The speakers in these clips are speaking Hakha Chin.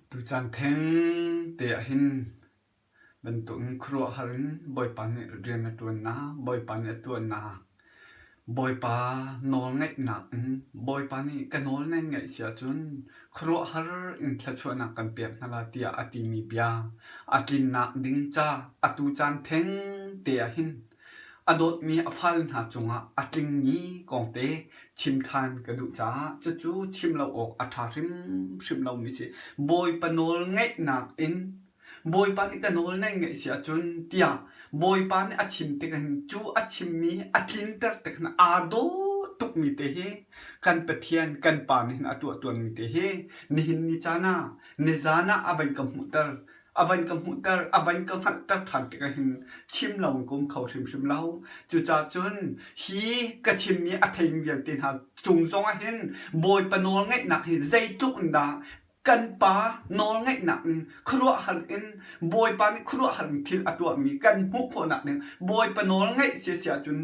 Tucaan thengte ahhin bantukin khuaruahhar in Bawipa nih rian a ṭuannak, Bawipa nih a tuahnak, Bawipa nawlngaihnak in Bawipa nih ka nawl nan ngaih si ahcun khuaruahhar in thluachuahnak kan pek hna lai tiah a timi bia a tlinnak ding ca atu caan thengte ahhin A dawtmi a fale hna cungah a tlingmi kong te chim ṭhan ka duh caah cucu chim lo awk a ṭha hrimhrim lomi si. Bawipa nawl ngaihnak in Bawipa nih ka nawl nan ngaih si ahcun tiah Bawipa nih a chim tik hin cu a chimmi a tlinter tik hin aa dawh tukmi te hi kan Pathian kan Pa nih hin a tuah tawnmi te hi nihin ni caan ah nizaan ah a van ka hmuhter a van ka hmuhter, a van ka hngalhter ṭhan tikah hin chim lo in ka um kho hrimhrim lo. Cucaah cun hi ka chimmi a theimi vialte hna cung zongah hin Bawipa nawlngaihnak hi zeitluk in dah kan Pa nawlngaihnak in khuaruahhar in Bawipa nih khuaruahhar in thil a tuahmi kan hmuh khawhnak ding Bawipa nawlngaih sia cun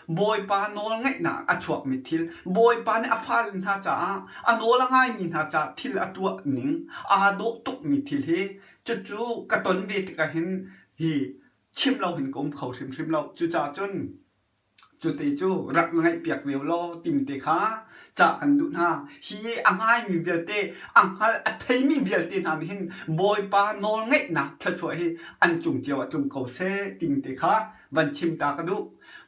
Bawipa nawlngaihnak a chuakmi thil, Bawipa nih a fale hna caah a nawl a ngaimi hna caah thil a tuah ning aa dawh tukmi thil hi cucu ka ton ve tikah hin hi chim lo hin ka um kho hrimhrim lo. Cucaah cun cute cu rak ngaihpiak ve law timi te kha cah kan duh hna. Hi a ngaimi vialte, a hngal a theimi vialte hna nih hin Bawipa nawlngaihnak thluachuah hi an cung cio ah tlung ko seh timi te kha van chim ta ka duh.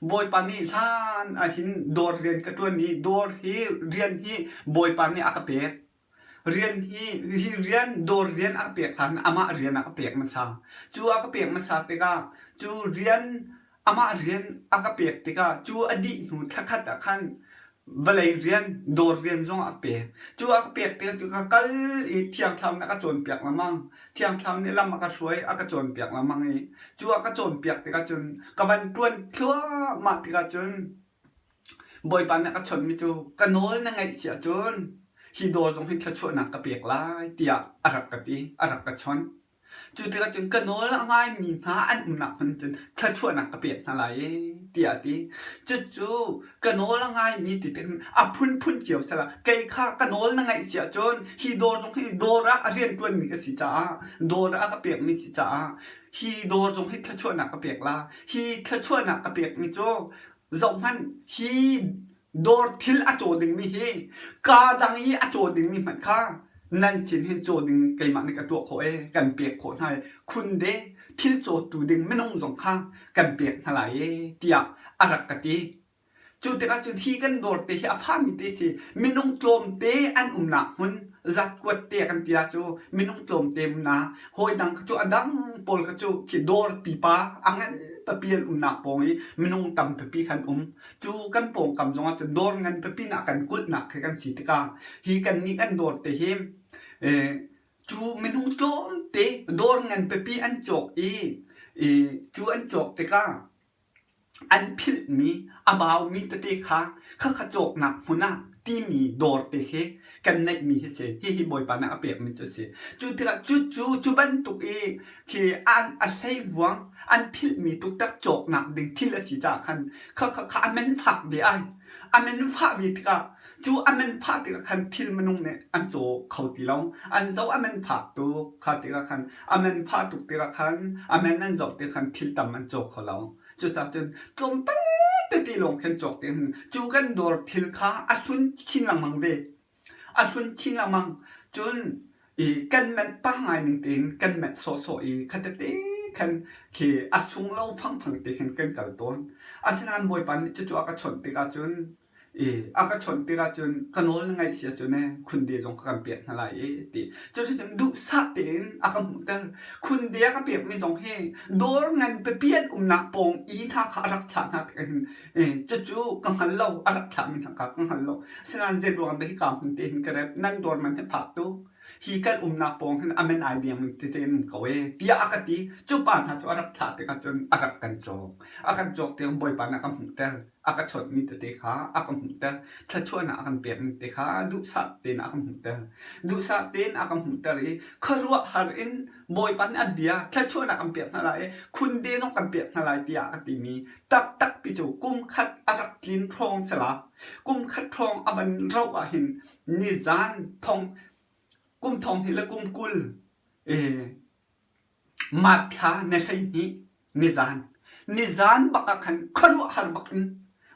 Bawipa nih hlan ah hin dawr rian ka ṭuan i dawr hi rian hi Bawipa nih a ka pek. Rian hi hi rian dawr rian a ka pek hlan amah rian a ka pek hmasa. Cu a ka pek hmasa tikah cu rian amah rian a ka pek tikah cu a dih hnu thlakhat ah khan vawlei rian dawr rian zong a ka pek. Cu a ka pek tikah cu ka kal i Thiang Thlarau nih a ka cawnpiak lengmang. Thiang Thlarau nih lam a ka hruai, a ka cawnpiak lengmang i cu a ka cawnpiak tikah cun ka van ṭuan thluahmah tikah cun Bawipa nih a ka chawnhmi cu ka nawl na ngaih si ahcun hi dawr zong hi thluachuahnak ka pek lai tiah a rak ka ti, a rak ka chawnh. Cu tikah cun ka nawl a ngaimi hna an umnak hmun cun thluachuahnak ka pek hna lai ee tiah a ti. Cucu ka nawl a ngaimi ti tik a phunphun cio sala kei kha ka nawl na ngaih si ahcun hi dawr zong hi dawr ah a rianṭuanmi ka si caah dawr ah a ka pekmi si caah hi dawr zong hi thluachuahnak ka pek la. Hi thluachuahnak ka pekmi cu zohhmanh hi dawr thil a caw dingmi hi kaa dang i a caw dingmi hmanh kha nan sin hin caw ding keimah nih ka tuah khawh ee kan pek khawh hna i khunde thil cawtu ding minung zong kha kan pek hna lai ee tiah a rak ka ti. Cu tikah cun hi kan dawr te hi a fami te si minung tlawmte an umnak hmun zatkuat te kan ti ah cu minung tlawmte umnak hawi dang kha cu a dang pawl kha cu khi dawr pipa a ngan pipi an umnak pawng i minung tam pipi khan um. Cu kan pawngkam zongah cun dawr ngan pipi in a kan kulhnak khi kan si tikah hi kannih kan dawr te hi cu minung tlawmte dawr ngan pipi an cawk i cu an cawk tikah an philhmi a baumi tete kha khakha cawknak hmun ah timi dawr te khi kan neihmi hi si. Hihi Bawipa nih a pekmi cu a si. Cu tikah cu cu cu bantuk i khi an a hleivuang an philhmi tuktak cawknak ding thil a si caah khan kha kha kha a man fak ve ai. A man fah ve tikah cu a man phah tikah khan thil minung nih an caw kho ti lo. An zoh a man phak tuk kha tikah khan a man phah tuk tikah khan a man an zoh tikah khan thil tam an caw kho lo. Cucaah cun tlawmpal tete lawng khin cawk ding cu kan dawr thil kha a hlun chin lengmang ve. A hlun chin lengmang. Cun i kan menh pah ngai ning tein kan menh sawhsawh i khatete khan khi a sung lo fangfang te khin kan kal tawn. Asinain Bawipa nih cucu a ka chawnh tikah cun i a ka chawnh tikah cun ka nawl na ngaih si ahcun ee khunde zong ka kan pek hna lai ee ti. Cuticun duhsah tein a ka hmuhter. Khunde a ka pekmi zong hi dawr ngan pipi an umnak pawng i hna kha a rak thlah hna tikah hin cucu ka hngal lo a rak thlahmi hna kha ka hngal lo. Asinain zei ruang dah hika hmun te hin ka rep nan dawr man hi phak tu hi kan umnak pawng hin a men ai deng tete in um ko ee tiah a ka ti. Cu pa hna cu a rak thlah tikah cun a rak kan cawk. A kan cawk tiang Bawipa nih a ka hmuhter. A ka chawnhmi tete kha a ka hmuhter. Thluachuahnak a kan pekmi te kha duhsah tein a ka hmuhter. Duhsah tein a ka hmuhter i khuaruahhar in Bawipa nih a bia thluachuahnak kan pek hna lai i khunde zong kan pek hna lai tiah a ka timi taktak ti cu kum khat a rak tlin hrawng sala. Kum khat hrawng a van rauh ahhin nizan thong. Kum thong hnih le kum 20 March thla ni 12 nizan nizan bak ah khan khuaruahhar bak in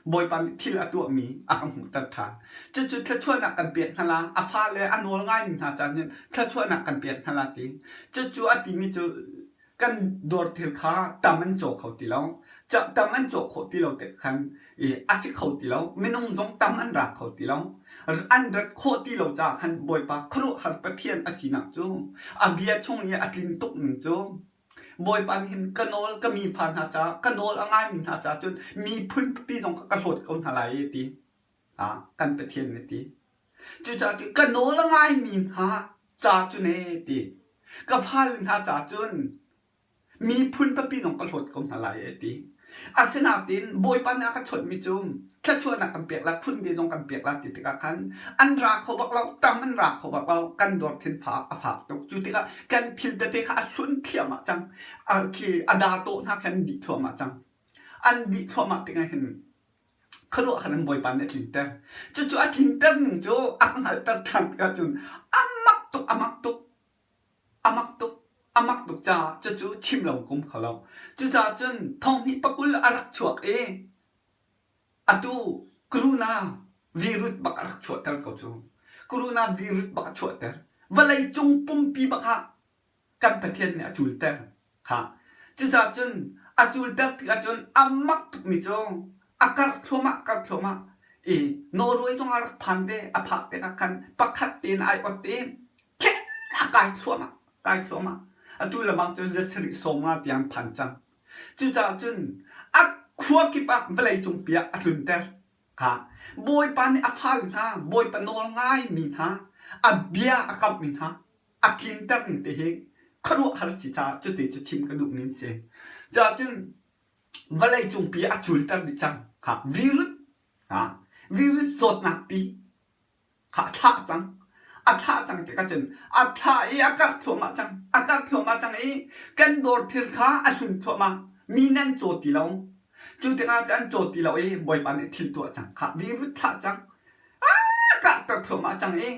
Bawipa nih thil a tuahmi a ka hmuhter ṭhan. Cucu thluachuahnak kan pek hna la, a fale a nawl ngaimi hna caah hin thluachuahnak kan pek hna la ti. Cucu a timi cu kan dawr thil kha tam an caw kho ti lo. Tam an cawh khawh ti lo tik khan a si kho ti lo. Minung zong tam an ra kho ti lo. An rat khawh ti lo caah khan Bawipa khuaruahhar Pathian a sinak cu a bia chung i a tlin tuk ning cu Bawipa nih hin ka nawl ka mi fa hna caah ka nawl a ngaimi hna caah cun miphun pipi zong kha ka hlawt ko hna lai ti kan Pathian nih a ti. Cucaah cu ka nawl a ngaimi hna ca cu ne ti. Ka fale hna ca cun miphun papi zong ka hlawt ko hna lai a ti. Asinain Bawipa nih a ka chawnhmi cu thluachuahnak kan pek la, phunbi zong kan pek la ti tikah khan an ra kho bak lo, tam an ra kho bak lo, kan dawr thin a fak tuk. Cu tikah kan thil tete kha a hlun thliahmah cang. Khi a da tawh hna khan dih thluahmah cang. An dih thluahmah tikah hin khuaruah khan Bawipa nih a tlinter. Cucu a tlinter ning cu a ka hngalhter ṭhan tikah cun a mak tuk, a mak tuk, a mak tuk, a mak tuk caah cucu chim lo kum kho lo. Cucaah cun thonghnih pakul a rak chuak i atu corona virus bak a rak chuahter ko cu. Corona virus bak a chuahter. Vawleicung pumpi bak ah kan Pathian nih a culter. Kha. Cucaah cun a culter tikah cun a mak tukmi cu a karh thluahmah karh thluahmah i Norway zong a rak phan ve. A phak tikah khan pakhat tein ai ot i khen a kai thluahmah kai thluahmah. Atu lebang cu zasarih 50 tiang phan cang. Cucaah cun a khua kip ah vawleicung pi ah a tlunter. Kha Bawipa nih a fal hna, Bawipa nawl ngaimi hna, a bia a kamhmi hna, a tlinter ning te hi khuaruahhar si caah cuti cu chim ka duhmi an si. Cuahcun vawleicung pi a culter dih cang. Kha virus ha virus zawtnak pi kha a thlah cang. A thlah cang tikah cun a thlah i a karh thluahmah cang. A karh thluahmah cang i kan dawr thil kha a hlun thluahmah. Mi nih an caw ti lo. Cu tikah an caw ti lo i Bawipa nih thil tuah cang. Kha virus thlah cang. Karhter thluahmah cang i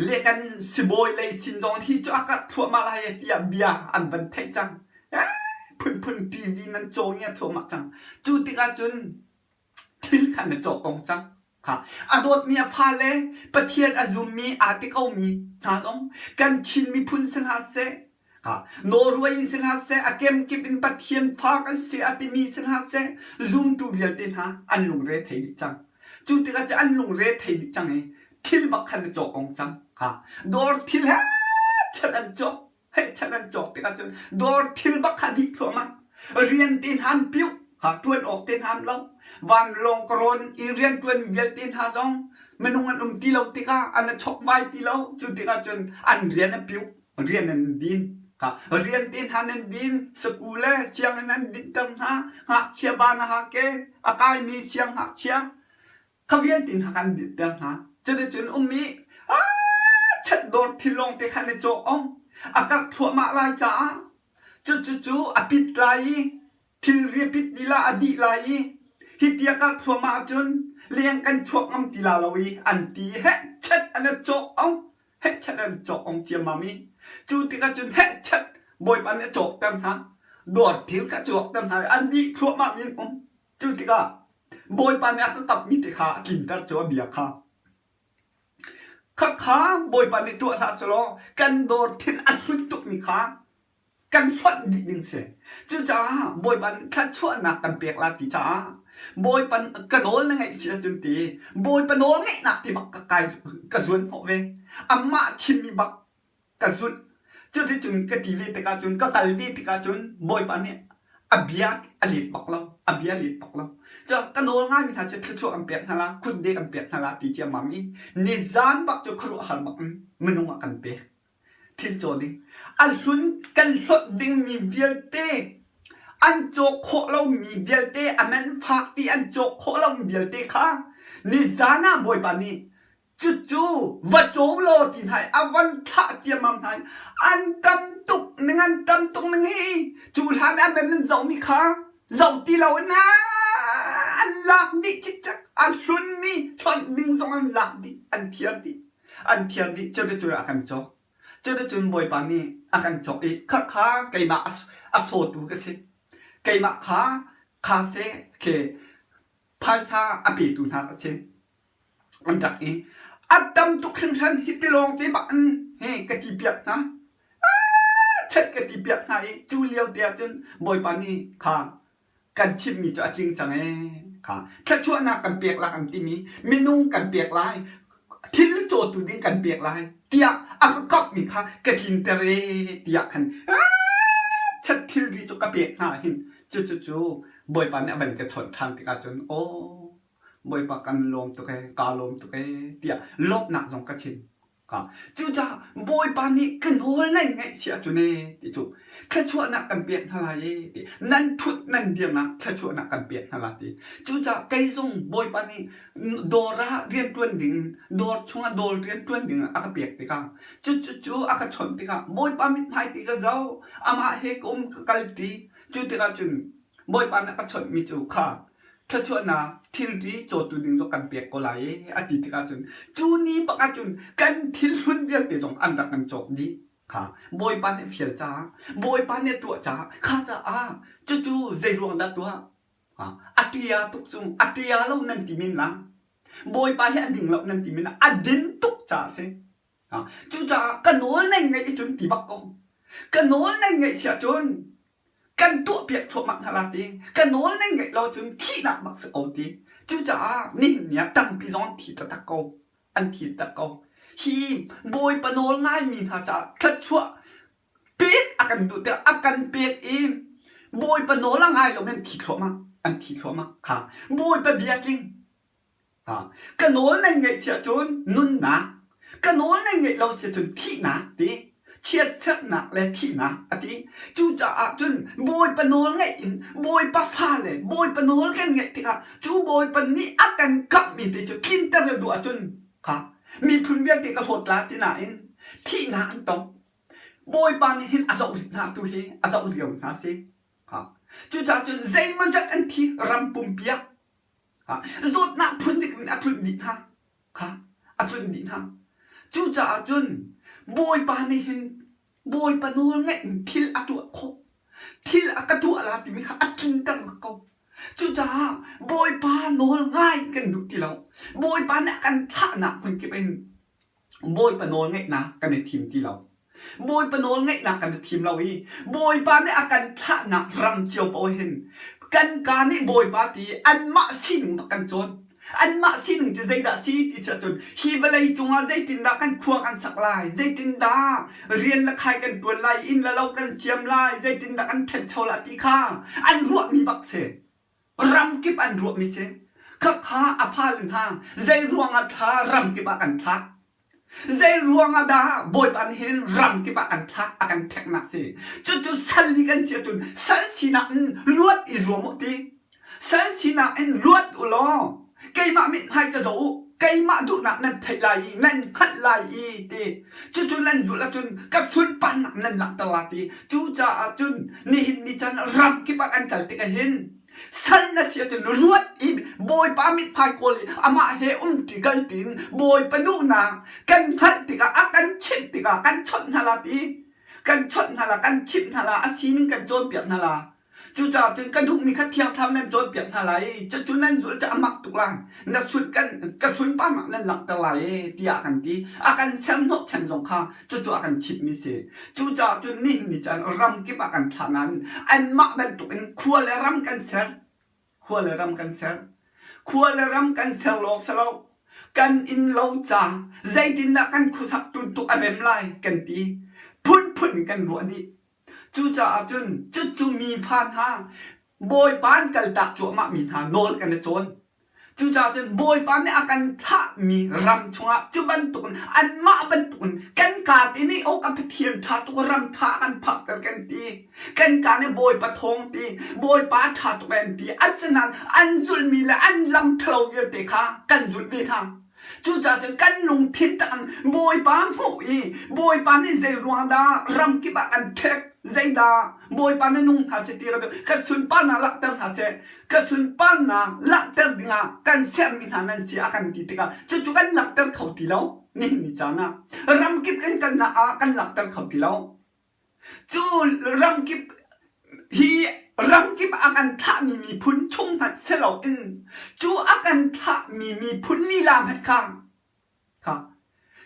le kan sibawi lei sin zong hi cu a karh thluahmah lai tiah bia an van theih cang. Phunphun TV nan caw ngia thluahmah cang. Cu tikah cun thil kha na cawk ong cang. Kha a dawtmi a fale Pathian a zummi aa ti komi hna zong kan Chin miphun si hna seh Norway in si hna seh, a kemkip in Pathian fa kan si a timi si hna seh, zumtu vialte hna an lungre thei dih cang. Cu tikah cu an lungre thei dih cang i thil bak khan a cawk ong cang. Ha. Dawr thil he chan an cawk. He chan an cawk tikah cun dawr thil bak kha dih thluahmah. Rian te hna an piuh. Ha ṭuan awk te hna an lo. Vanlawng karawn i rian ṭuan vialte hna zong minung an um ti lo tikah an a chokvai ti lo. Cu tikah cun an rian a piuh. Rian an din. Kha rian te hna nan din, saku le sianginn an dinhter hna, ngakchia ba na ha ke, a kaimi siang ngakchia kha vialte hna kha an dinhter hna. Cuticun um i chatdawr thil lawng te kha na cawk ong. A karh thluahmah lai caah cucu a pit lai i thilri a pit lila a dih lai i hi tia karh thluahmah ahcun leng kan chuak ngam ti la lo i an ti i hehchet an cawk ong. Hehchat an cawk ong ciammam i cu tikah cun hehchat Bawipa nih a cawkter hna. Dawr thil kha a cawkter hna i an dih thluahmah mi an um. Cu tikah Bawipa nih a ka kapmi te kha a tlinter cu a bia kha. Khakha Bawipa nih tuah hlah selaw kan dawr thil a hlut tukmi kha kan hlonh dih ding si. Cucaah Bawipa nih thluachuahnak kan pek la ti caah Bawipa ka nawl na ngeih si ahcun ti Bawipa nawl ngeihnak ti bak ka kai ka zuan hnawh ve. Amah chimmi bak ka zulh. Cuticun ka ti ve tikah cun ka kal ve tikah cun Bawipa nih a bia a let bak lo. A bia let bak lo. Cu ka nawl ngaimi hna cu thluachuah kan pek hna la, khutde kan pek hna la ti ciammam i nizan bak cu khuaruahhar bak in minung a kan pek. Thil caw ding. A hlun kan hlawt dingmi vialte, an cawk khawh lomi vialte, a man fak ti an cawk khawh lomi vialte kha nizan ah Bawipa nih cucu va caw law ti hna i a van thlah ciammam hna i an tam tuk ning an tam tuk ning hi cu hlan ah man an zohmi kha zoh ti loin an lak dih cikcek a hlunmi hlonh ding zong an lak dih an thiar dih an thiar dih cuticun a kan cawk. Cuticun Bawipa nih a kan cawk i khakha keimah a sawtu ka si. Keimah kha kha seh khi phaisa a petu hna ka si. An rak i a tam tuk hringhran hi tilawng te bak in hi ka ti piak hna. Chet ka ti piak hna i cu lio te ah cun Bawipa nih kha kan chimmi cu a tling cang ee kha thluachuahnak kan pek lai kan timi minung kan pek lai thil cawtu ding kan pek lai tiah a ka kamhmi kha ka tlinter ee tiah khan chat thilri cu ka pek hna hin cu cu cu Bawipa nih a van ka chawnh ṭhan tikah cun aw Bawipa kan lawm tuk ee kaa lawm tuk ee tiah lawmhnak zong ka chim. Cucaah Bawipa nih ka nawl nan ngaih si ahcun ee ti cu thluachuahnak kan pek hna lai ee ti nan ṭhut nan dirnak thluachuahnak kan pek hna lai ti. Cucaah kei zong Bawipa nih dawr ah rianṭuan ding dawr chungah dawr rianṭuan ding a ka pek tikah cucu a ka chawnh tikah Bawipa mithmai ti ka zoh amah he ka um ka kalṭi cu tikah cun Bawipa nih a ka chawnhmi cu kha thluachuahnak thilri cawtu ding zong kan pek ko lai i a ti tikah cun cu ni bak ah cun kan thil hlun vialte zong an rak kan cawk dih kha Bawipa nih fial caah Bawipa nih tuah caah kha caah cucu zei ruang dah tuah a tia tuk cu a tia lo nan ti men la Bawipa hi a ding lo nan ti men la a din tuk caah a si Cucaah ka nawl nan ngaih ahcun ti bak ko. Ka nawl nan ngaih si ahcun kan tuahpiak thluahmah hna la ti. Ka nawl nan ngaih lo cun thihnak bak si ko ti. Cucaah nihin ni ah tampi zong an thi taktak ko. An thi taktak ko. Hi Bawipa nawl ngaimi hna caah thluachuah pek a kan duh tikah a kan pek i Bawipa nawl a ngai lomi an thi thluahmah. An thi thluahmah. Kha Bawipa bia tling. Ka nawl nan ngaih si ahcun nunnak, ka nawl nan ngaih lo si ahcun thihnak ti, chiatserhnak le thihnak a ti. Cucaah cun Bawipa nawl ngaih in Bawipa fale Bawipa nawl kan ngaih tikah cu Bawipa nih a kan kamhmi te cu tlinter na duh ahcun kha miphun vialte ka hlawt la ti nain thihnak an tong. Bawipa nih hin a zoh rih hna tu hi a zoh lio hna si. Cucaah cun zeimawzat an thi ram pumpi ah Zawtnak phunzik in a tlunh dih hna kha a tlunh dih hna. Cucaah cun Bawipa nih hin Bawipa nawl ngaih in thil a tuah khawh. Thil a ka tuah la timi kha a tlinter bak ko. Cucaah Bawipa nawl ngai kan duh ti lo. Bawipa nih a kan thlahnak hmun kip in Bawipa nawl ngaihnak kan i thim ti lo. Bawipa nawl ngaihnak kan i thim lo i Bawipa nih a kan thlahnak ram cio paoh hin kan ka nih Bawipa ti anmah sining bak kan cawn. Anmah sining cu zeidah si ti si ahcun hi vawlei cungah zeitindah kan khua kan sak lai, zeitindah rian le khai kan ṭuan lai, inn le lo kan siam lai, zeitindah kan ṭhancho lai ti kha an ruahmi bak si. Ramkip an ruahmi si. Khakha a fale hna zei ruangah thla ramkip ah kan thlak? Zei ruangah dah Bawipa nih hin ramkip ah kan thlak a kan ṭheknak si? Cucu sal i kan si ahcun sal sinak in luat i zuam u ti. Sal sinak in luat u law keimah mithmai ka zoh u. Keimah duhnak nan theih lai i nan hngalh lai i ti. Cucu nan zulh ahcun ka sunparnak nan langhter la ti. Cucaah cun nihin ni caan ramkip ah kan kal tikah hin sal na si ahcun ruat i Bawipa mithmai kawl i amah he umṭi kalṭi in Bawipa duhnak kan hngalh tikah a kan chimh tikah kan chawnh hna la ti. Kan chawnh hna la, kan chimh hna la, a sining kan cawnpiak hna la. Cucaah cun ka duhmi kha Thiang Thlarau nan cawnpiak hna lai i cucu nan zulh cu a mak tuk lai. Na sun kan ka sunparnak nan langhter lai e tiah a kan ti. A kan serhnawhchan zong kha cucu a kan chimhmi si. Cucaah cun nihin ni caan ram kip ah kan thlah nain anmah bantukin khua le ram kan ser. Khua le ram kan ser. Khua le ram kan ser lawng si lo. Kan inn lo ca zeitindah kan khuasak tuntuk a rem lai kan ti. Phunphun in kan ruah dih. Cucaah cun cucu mi fa hna Bawipa an kaltak cuahmah mi hna nawl kan i cawn. Cucaah cun Bawipa nih a kan thlahmi ram chungah cu bantukin anmah bantukin kan kaa te nih aw ka Pathian ṭha tuk ram ṭha a kan phakter kan ti. Kan kaa nih Bawipa thawng ti, Bawipa ṭha tuk an ti. Asinain an zulhmi le an lam ṭhalo vialte kha kan zulh ve hna. Cucaah cun kan lungthin tak in Bawipa hmuh i Bawipa nih zei ruang dah ramkip ah kan ṭhek, zeidah Bawipa na nung hna seh ti ka duh. Ka sunparnak langhter hna seh. Ka sunparnak langhter dingah kan sermi hna nan si a kan ti tikah cucu kan langhter kho ti lo nihin ni caan ah. Ramkip kan kalnak ah kan langhter kho ti lo. Cu ramkip hi ramkip a kan thlahmi miphun chung hmanh si loin cu a kan thlahmi miphun lila hmanh kha kha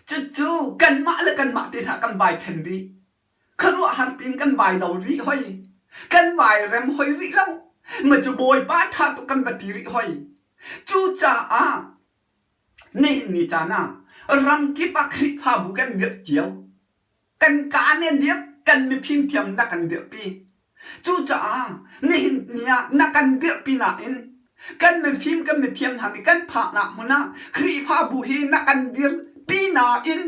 cucu kanmah le kanmah te hna kan vai ṭhen rih. Khuaruahhar piin kan vai do rih hoi. Kan vai rem hoi rih lo. Ma cu Bawipa ṭha tuk kan va ti rih hoi. Cucaah nihin ni caan ah ramkip ah Khrihfabu kan dirh cio. Kan kaa nih a dirh, kan mifim thiam na kan dirhpi. Cucaah nihin ni ah na kan dirhpi nain kan mifim kan mithiam hna nih kan phaknak hmun ah Khrihfabu hi na kan dirpi nain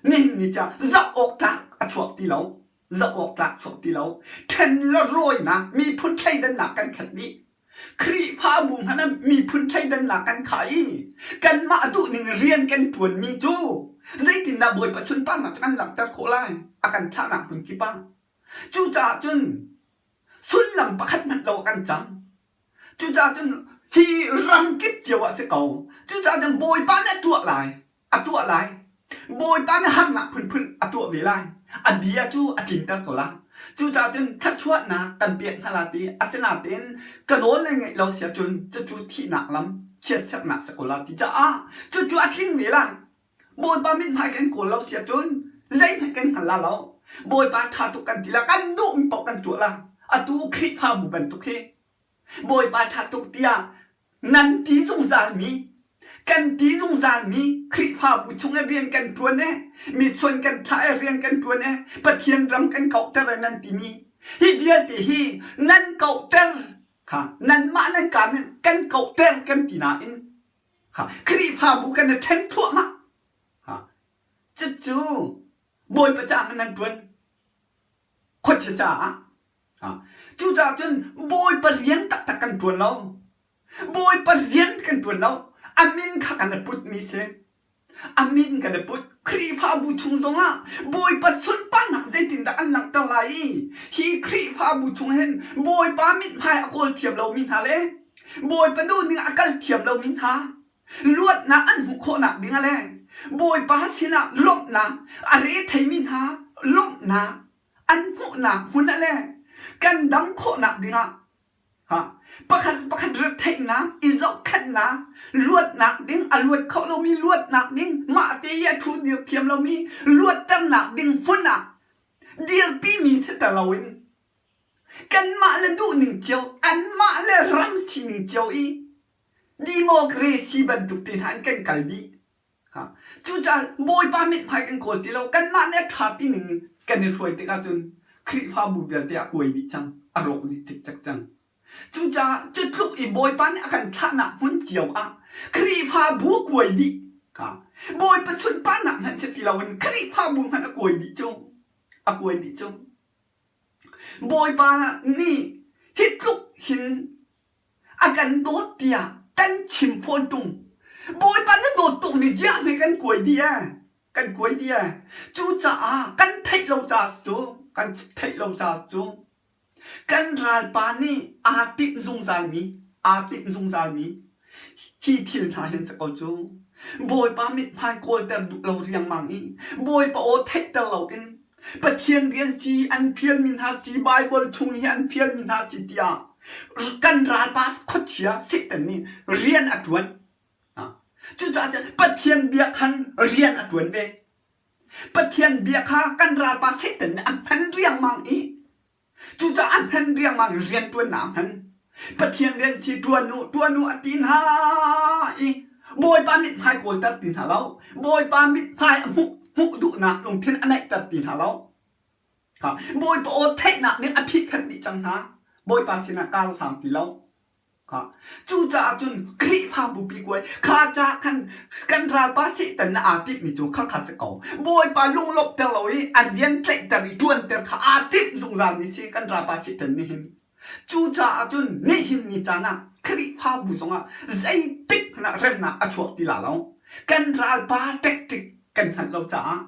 nihin ni cu zoh awk tlak a chuak ti lo. Zoh awk tlak chuak ti lo. Ṭhen le rawinak, miphun thleidannak kan khat dih. Khrihfabu hmanh ah miphun thleidannak kan khah i kanmah duhning rian kan ṭuanmi cu zeitindah Bawipa sunparnak cu kan langhter khawh lai? A kan thlahnak hmun kip ah. Cucaah cun sullam pakhat hmanh lo ah kan cang. Cucaah cun hi ram kip cio ah si ko. Cucaah cun Bawipa nih a tuah lai. A tuah lai. Bawipa nih harnak phunphun a tuah ve lai. A bia cu a tlinter ko lai. Cucaah cun thluachuahnak kan pek hna la ti. Asinain ka nawl le ngeih lo si ahcun cucu thihnak lam chiatserhnak si ko la ti caah cucu a tling ve lai. Bawipa mithmai kan kawl lo si ahcun zeihmanh kan hngal la lo. Bawipa ṭha tuk kan ti la, kan duhmi paoh kan tuah la. Atu Khrihfabu bantuk hi Bawipa ṭha tuk tiah nan ti zungzalmi kan ti zungzalmi Khrihfabu chung i rian kan ṭuan e misuan kan thlah i rian kan ṭuan e Pathian ram kan kauhter e nan timi hi vialte hi nan kauhter kha nanmah nan kaan in kan kauhter kan ti nain kha Khrihfabu kan i ṭhen thluahmah ha cucu Bawipa caah nan ṭuan khuachia caah Cucaah cun Bawipa rian taktak kan ṭuan lo. Bawipa rian kan ṭuan lo. A min kha kan i putmi si. A min kan i put. Khrihfabu chung zongah Bawipa sunparnak zeitindah an langhter lai i hi Khrihfabu chung hin Bawipa mithmai a kawl thiam lomi hna le Bawipa duhning a kal thiam lomi hna luatnak an hmuh khawhnak ding ah le Bawipa sinah lawmhnak a re theimi hna lawmhnak an hmuhnak hmun ah le kan dam khawhnak dingah ha pakhat pakhat retheihnak i zohkhenhnak luatnak ding a luat kho lomi luatnak ding mah te i a thu dir thiam lomi luatternak ding hmun ah dirpimi si ter loin kanmah le duhning cio anmah le ram sining cio i democracy bantuk te hna in kan kal dih Cucaah Bawipa mithmai kan kawl ti lo. Kanmah nih a ṭha ti ning kan i hruai tikah cun Khrihfabu vialte a kuai dih cang, a rawk dih cikcek cang. Cucaah cu tluk i Bawipa nih a kan thlahnak hmun cio ah Khrihfabu kuai dih. Bawipa sunparnak hmanh si ti loin Khrihfabu hmanh a kuai dih cu. A kuai dih cu. Bawipa nih hi tluk hin a kan dawt tiah kan chim fawn ṭung. Bawipa na dawt tukmi ziah hme kan kuai dih ee. Kan kuai dih ee. Cucaah kan theih lo caah cu, kan theih lo caah cu, kan ralpa nih aa timh zungzalmi, aa timh zungzalmi hi thil hna hin si ko cu. Bawipa mithmai kawlter duh lo riangmang i Bawipa aw theihter loin Pathian rian si an fialmi hna si Baibal chung hi an fialmi hna si tiah kan ralpa khuachia Satan nih rian a ṭuan. Cucaah Pathian bia khan rian a ṭuan ve. Pathian bia kha kan ralpa Satan nih a hman riangmang i Cucaah a hman riangmang in rianṭuannak a hman. Pathian rian si ṭuan u, ṭuan u a ti hna i Bawipa mithmai kawlter ti hna lo. Bawipa mithmai a hmuh, hmuh duhnak lungthin a neihter ti hna lo. Kha Bawipa aw theihnak nih a phihkhanh dih cang hna. Bawipa sinah kar hlang ti lo. Cucaah cun Khrihfabu pi kuai kha ca khan kan ralpa Satan nih aa timhmi cu khakha si ko. Bawipa lunglawmhter lo i a rian tlaihter i ṭuanter kha aa timh zungzalmi si kan ralpa Satan nih hin. Cucaah cun nihin ni caan ah Khrihfabu zongah zeitik hmanh ah remnak a chuak ti la lo. Kan ralpa tactic kan hngalh lo caah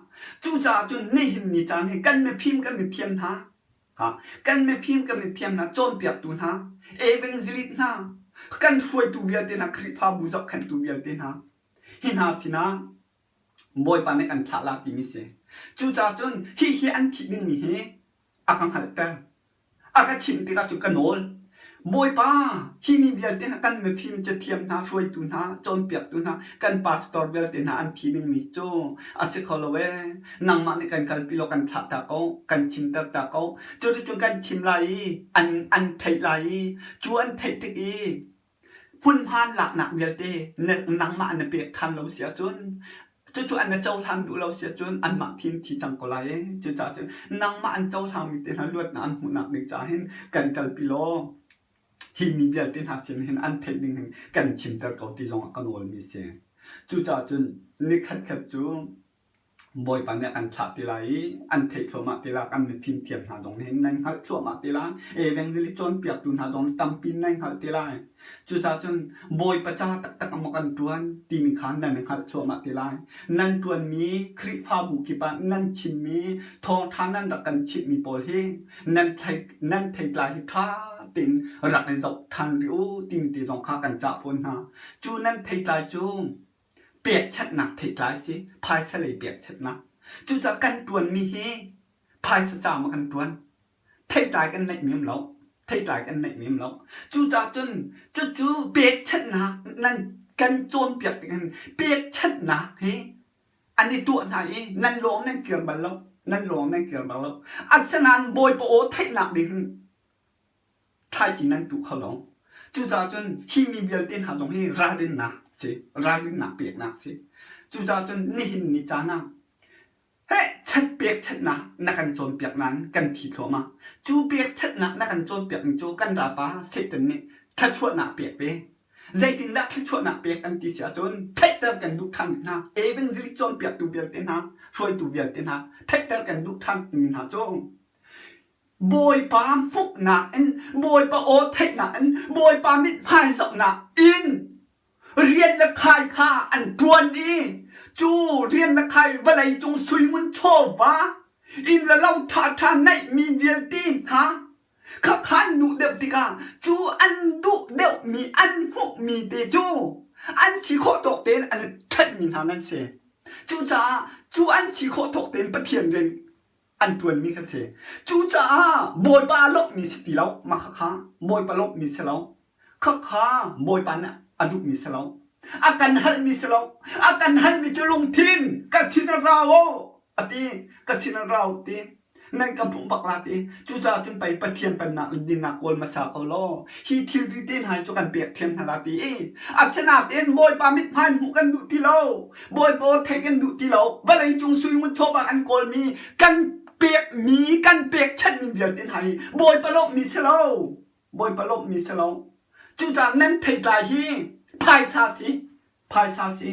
cucaah cun nihin ni caan hi kan mifim kan mithiam hna kan mifim kan mithiam hna cawnpiaktu hna evangelist hna kan hruaitu vialte hna Khrihfabu zohkhenhtu vialte hna hi hna sinah Bawipa nih kan thlah la timi si. Cucaah cun hihi an thih dingmi hi a ka hngalhter. A ka chimh tikah cun ka nawl. Bawipa, hi mi vialte hna kan mifim cathiam hna, hruaitu hna, cawnpiaktu hna, kan pastor vialte hna an thi dingmi cu a si kho lo ee. Nangmah nih kan kalpi law kan thlah ta ko, kan chimter ta ko. Cuticun kan chim lai i an, an theih lai i cu an theih tik i Hmunhma laknak vialte nangmah na pek ṭhan lo si ahcun cucu an na cohlan duh lo si ahcun anmah thi in thi cang ko lai i cucaah cun nangmah an cohlangmi te hna luatnak an hmuhnak ding caah hin kan kalpi law hi mi vialte hna sin hin an theih ding hin kan chimter ko ti zongah ka nawlmi a si. Cucaah cun nikhat khat cu Bawipa nih a kan thlah ti lai i an theih thluahmah ti lai. Kan mifim thiam hna zong nih nan hngalh thluahmah ti lai. Evangelist cawnpiaktu hna zong tampi nan hngalh ti lai. Cucaah cun Bawipa ca taktak maw kan ṭuan timi kha nan i hngalh thluahmah ti lai. Nan ṭuanmi Khrihfabu kip ah nan chimmi thawngṭha nan rak kan chimhmi pawl hi nan thei nan theitlai hi ṭha tein rak i zoh ṭhan rih u timi te zong kha kan cah fawn hna. Cu nan theitlai cu pekchanhnak theitlai si phaisa lei pekchanhnak cucaah kan ṭuanmi hi phaisa ca maw kan ṭuan theitlai kan neih mi um lo theitlai kan neih mi um lo cucaah cun cucu pekchanhnak nan kan cawnpiak tik hin pekchanhnak hi an i tuah hna i nan lawng nan kir bal lo nan lawng nan kir bal lo asinain Bawipa aw theihnak ding hin thlaici nan tuh kho lo. Cucaah cun hi mi vialte hna zong hi ralrinnak si, ralrinnak peknak si. Cucaah cun nihin ni caan ah heh chat pekchanhnak na kan cawnpiak nain kan thi thluahmah. Cu pekchanhnak na kan cawnpiakmi cu kan ralpa Satan nih thluachuahnak pek ve. Zeitindah thluachuahnak pek kan ti si ahcun theihter kan duh ṭhan hna. Evangelist cawnpiaktu vialte hna, hruaitu vialte hna theihter kan duh ṭhan mi hna cu Bawipa hmuhnak in, Bawipa aw theihnak in, Bawipa mithmai zohnak in rian le khai kha an ṭuan i cu rian le khai vawleicung suingun chawva inn le lo ṭhaṭha neihmi vialte hna khakha an duh deuh tikah cu an duh deuhmi an hmuhmi te cu an si khawh tawk tein an i ṭhenhmi hna nan si. Cucaah cu an si khawh tawk tein Pathian rian an ṭuanmi kha si. Cucaah Bawipa a lawmhmi si ti lo. Mah khakha Bawipa lawmhmi si lo. Khakha Bawipa nih a duhmi si lo. A kan halmi si lo. A kan halmi cu lungthin ka sin ah ra u a ti. Ka sin ah ra u ti. Nan ka hmuh bak la ti. Cucaah cun pei Pathian pennak le dinnak kawl hmasa ko law hi thilri te hna hi cu kan pek ṭhiam hna la ti. Asinain Bawipa mithmai hmuh kan duh ti lo. Bawipa aw theih kan duh ti lo. Vawleicung sui ngun chawva an kawlmi kan pekmi kan pekchanhmi vialte hna hi Bawipa lawmhmi si lo. Bawipa lawmhmi si lo. Cucaah nan theitlai hi phaisa si. Phaisa si.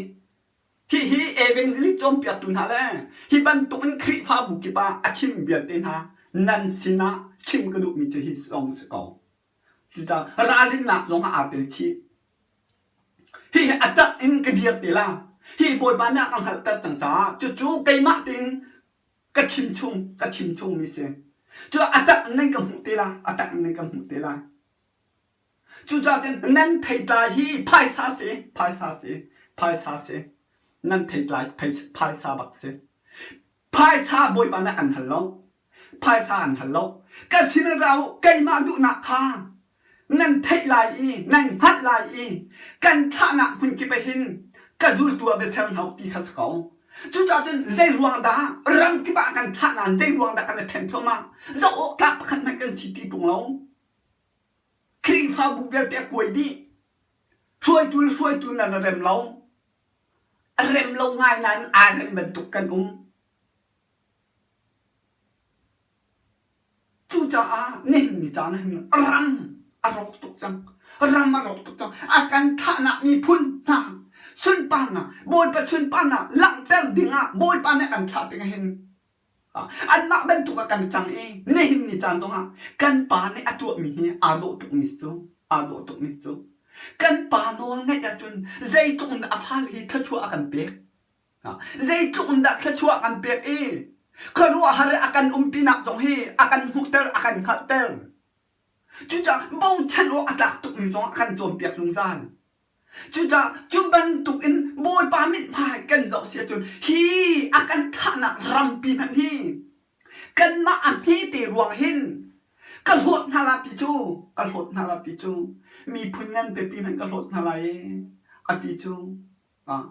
Hihi evangelist cawnpiaktu hna le hi bantuk in Khrihfabu kip ah a chim vialte hna nan sinah chim ka duhmi cu hi zong si ko. Cucaah ralrinnak zong ah aa tel chih. Hihi a tak in ka dir te la. Hi Bawipa nih a ka hngalhter cang caah cucu keimah tein ka chim chung ka chim chungmi si. Cu a tak in nan ka hmuh te la. A tak in nan ka hmuh te lai. Cucaah cun nan theitlai hi phaisa si, phaisa si, phaisa si. Nan theitlai phaisa bak si. Phaisa Bawipa nih an hal lo. Phaisa an hal lo. Ka sin ra u, keimah duhnak kha nan theih lai i nan hngalh lai i kan thlahnak hmun kip ah hin ka zultu ah va ser hna u ti kha si ko. Cucaah cun zei ruang dah ram kip ah kan thlah nain zei ruang dah kan i ṭhen thluahmah? Zoh awk tlak pakhat hmanh kan si ti ṭung lo. Khrihfabu vialte a kuai dih. Hruaitu le hruaitu nan i rem lo. A rem lo ngai nain aa rem bantuk kan um. Cucaah nihin ni caan ah hin ram a rawk tuk cang. Ram a rawk tuk cang. A kan thahnak miphun hna sunparnak, Bawipa sunparnak langhter dingah Bawipa nih a kan thlah tikah hin anmah bantuk ah kan cang i nihin ni caan zongah kan pa nih a tuahmi hi aa dawh tukmi cu aa dawh tukmi cu. Kan pa nawl ngaih ahcun zeitluk in dah a fale hi thluachuah a kan pek. Zeitluk in dah thluachuah a kan pek i khuaruahhar i a kan umpinak zong hi a kan hmuhter, a kan hngalhter. Cucaah bochan awk a tlak tukmi zong a kan cawnpiak zungzal. Cucaah cu bantuk in Bawipa mithmai kan zoh si ahcun hi a kan thahnak rampi hmanh hi kanmah a hmete ruang hin ka hlawt hna la ti cu ka hlawt hna la ti cu miphun ngan pipi hmanh ka hlawt hna lai a ti cu ah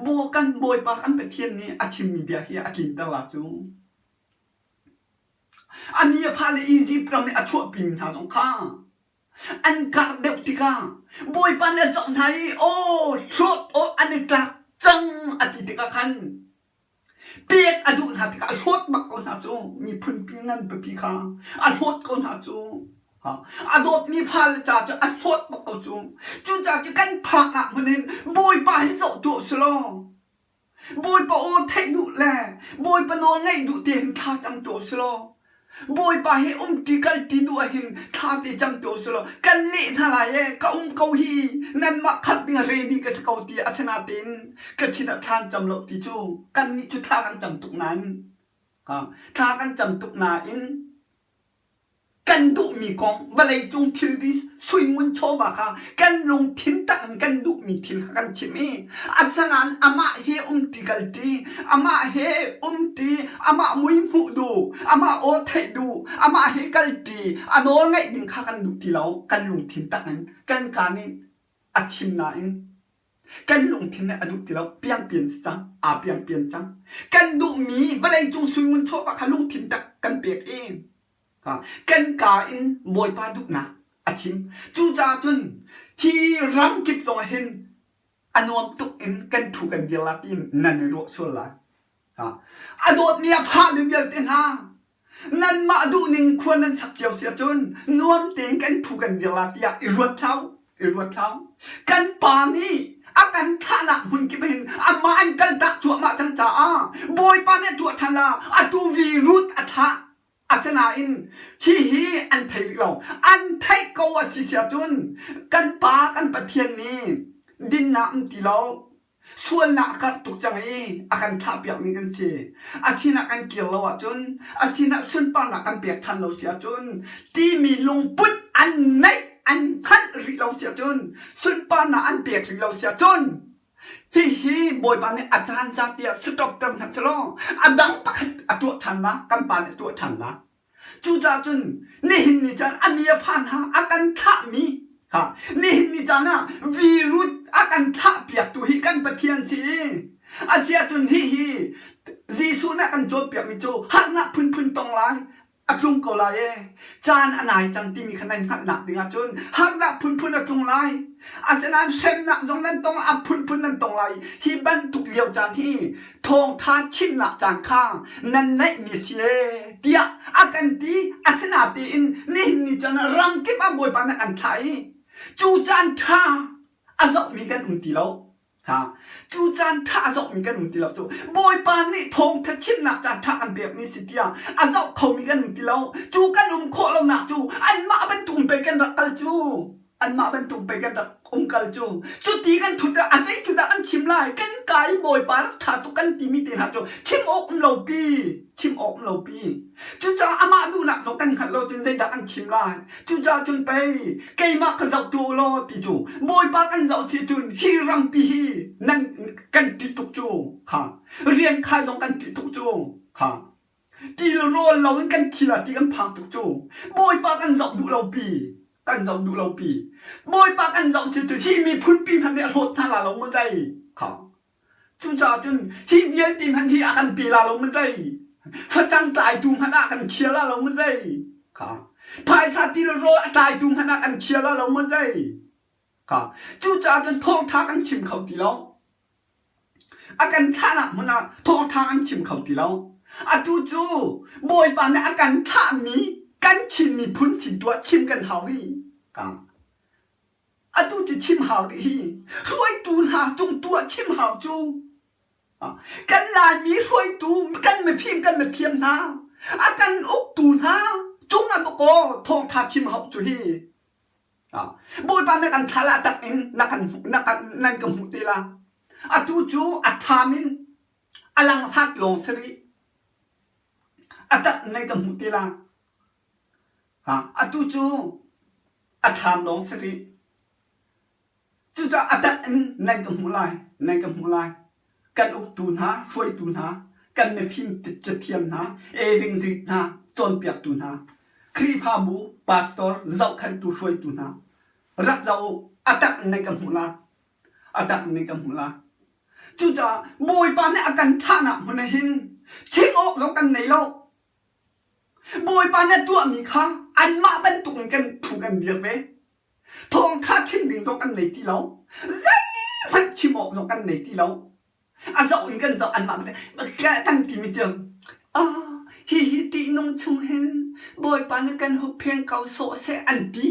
Baw kan Bawipa kan Pathian nih a chimmi bia hi a tlinter la cu. A mi a fale Izipt ram i a chuahpimi hna zong kha an karh deuh tikah Bawipa nih a zoh hna i aw hlawt aw an i tlak cang a ti tikah khan pek a duh hna tikah a hlawt bak ko hna cu miphunpi ngan pipi kha a hlawt ko hna cu a dawtmi fale ca cu a hlawt bak ko cu cucaah cu kan phaknak hmun in Bawipa hi zoh tuah usih law Bawipa aw theih duh le Bawipa nawl ngaih duh te hin thla cam tuah usih law Bawipa he umṭi kalṭi duh ahhin thla te cam tuah usih law kan leh hna lai ee ka um ko hi nanmah khamh ding ah ready ka si ko ti asinain ka sinah thla an cam lo ti cu kannih cu thla kan cam tuk nain thla kan cam tuk nain Kan duhmi kong vawleicung thilri suingun chawva kha kan lungthin tak in kan duhmi thil kha kan chim i asinain amah he umṭi kalṭi, amah he umṭi, amah mui hmuh duh, amah aw theih duh, amah he kalṭi, a nawl ngaih ding kha kan duh ti lo. Kan lungthin tak in kan kaa nih a chim nain kan lungthin nih a duh ti lo. Piangpian si cang, aa piangpian cang. Kan duhmi vawleicung suingun chawva kha lungthin tak kan pek i Kan kaa in Bawipa duhnak a thim. Cucaah cun hi ram kip zongah hin a nuam tuk in kan thu kan dir la tiin nan i ruah sual lai. A dawtmi a fale vialte hna, nanmah duhning khua nan sak cio si ahcun nuam tein kan thu kan dir la tiah i ruat hlah u. I ruat hlah u. Kan pa nih a kan thlahnak hmun kip hin amah an kaltak cuahmah cang caah Bawipa nih a tuah ṭhan la, atu vi rut a thlah. Asinain hihi an thei rih lo. An theih ko a si si ahcun kan Pa kan Pathian nih dinnak um ti lo, sualnak a karh tuk cang i a kan thlahpiakmi kan si. A sinah kan kir lo ahcun, a sinah sunparnak kan pek ṭhan lo si ahcun, timi lungput an neih, an hngalh rih lo si ahcun, sunparnak an pek rih lo si ahcun, Hihi Bawipa nih a caan zat tiah stop ter hmanh selaw a dang pakhat a tuah ṭhan la, kan pa nih a tuah ṭhan la. Cucaah cun nihin ni caan a mi a fa hna a kan thlahmi kha nihin ni caan ah virut a kan thlahpiaktu hi kan Pathian si. Asiahcun hihi Jesuh nih a kan cawnpiakmi cu harnak phunphun tong lai, a tlung ko lai ee. Caan a nai cang timi kha nan hngalhnak ding ahcun harnak phunphun a tlung lai. Asinain hremnak zong nan tong a phunphun nan tong lai. Hi bantuk lio caan hi thawngtha chimnak caan kha nan neihmi si ee tiah a kan ti. Asinatein nihin ni caan ah ramkip ah Bawipa nih a kan thlah i cu caan ṭha a zohmi kan um ti lo. Cu caan ṭha a zohmi kan um ti lo cu Bawipa nih thawngṭha chimnak caan ṭha kan pekmi si tiah a zoh khomi kan um ti lo. Cu kan um khawh lonak cu anmah bantuk pei kan rak kal cu. Anmah bantuk pei kan rak um kal cu. Cuti kan ṭhut ah a zei cu dah kan chim lai? Kan ka i Bawipa rak ṭha tuk kan timi te hna cu chim awk um lopi. Chim awk um lopi. Cucaah amah duhnak zong kan hngalh lo cun zeidah kan chim lai? Cucaah cun pei keimah ka zoh tu law ti cu Bawipa kan zoh si cun hi rampi hi nan kan ṭih tuk cu kha rian khai zong kan ṭih tuk cu kha til rawl lo in kan thi la ti kan phang tuk cu Bawipa kan zoh duh lo pi kan zoh duh lo pi Bawipa kan zoh si cu hi miphun pi hmanh nih a hlawt hna la lo maw zei kha Cucaah cun hi vialte hmanh hi a kan pe la lo maw zei? Facang tlaitu hmanh ah kan chia la lo maw zei? Kha. Phaisa ti le rawl a tlaitu hmanh ah kan chia la lo maw zei? Kha. Cucaah cun thawngṭha kan chim kho ti lo. A kan thlahnak hmun ah thawngṭha kan chim kho ti lo. Atu cu Bawipa nih a kan thlahmi kan Chin miphun sin tu ah chim kan hau hi. Ka. Atu ti chim hau rih hi hruaitu hna cung tu ah chim hau cu kan Laimi hruaitu kan mifim kan mithiam hna a kan uktu hna cung ah dawkaw thawngtha chim hau cu hi. Bawipa na kan thlah la tak in na kan na kan nan ka hmuh te la. Atu cu a tham in a lang hlat lawng si rih. A tak nan ka hmuh te la. Ha, atu cu a thlam lawng si rih. Cucaah a tak in nan ka hmuh lai, nan ka hmuh lai. Kan uktu hna, hruaitu hna, kan mifim cathiam hna, evangelic hna, cawnpiaktu hna, Khrihfabu, pastor, zohkhenhtu hruaitu hna, rak zoh u, a tak in nan ka hmuh lai. A tak in nan ka hmuh lai. Cucaah Bawipa nih a kan thlahnak hmun ah hin chim awk zong kan nei lo. Bawipa nih a tuahmi kha anmah bantukin kan phu kan dir ve. Thawngṭha chim ding zong kan nei ti lo. Zeihmanh chim awk zong kan nei ti lo. A zoh in kan zoh anmah kan timi cu ah hihi ṭihnung chung hin Bawipa nih kan huppheng ko sawh seh an ti.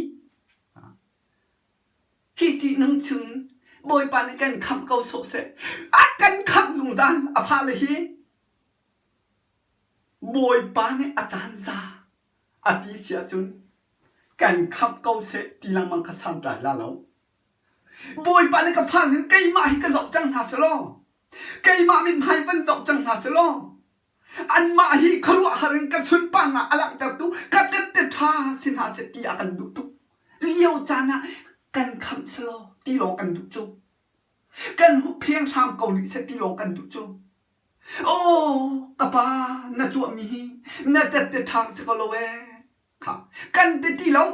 Hi ṭihnung chung Bawipa nih kan khamh ko sawh seh. A kan khamh zungzal a fale hi. Bawipa nih a caan za a ti si ahcun kan khamh ko seh ti lengmang kha santlai la lo. Bawipa nih ka fa hin keimah hi ka zoh cang hna selaw, keimah mithmai van zoh cang hna selaw, anmah hi khuaruahhar in ka sunparnak a langhtertu ka tette ṭha si hna seh ti a kan duh tuk lio caan ah kan khamh selaw ti lawng kan duh cu. Kan huppheng hram ko rih seh ti lawng kan duh cu. Aw ka pa na tuahmi hi na tette ṭha si ko lo ee. Kha kan ti ti lo.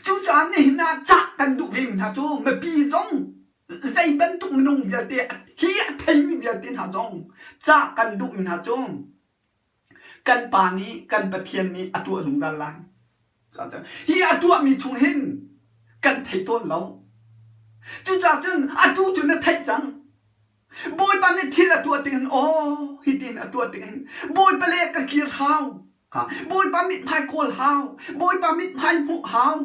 Cucaah nihin ah cah kan duh vemi hna cu mipi zong zei bantuk minung vialte hi a theimi vialte hna zong cah kan duhmi hna cu kan pa nih kan Pathian nih a tuah zungzal lai. Hi a tuahmi chung hin kan thei tawn lo. Cucaah cun atu cu na theih cang. Bawipa nih thil a tuah tik hin aw hitin a tuah tik hin Bawipa le ka kir hau. Ha, Bawipa mithmai kawl hau. Bawipa mithmai hmuh hau.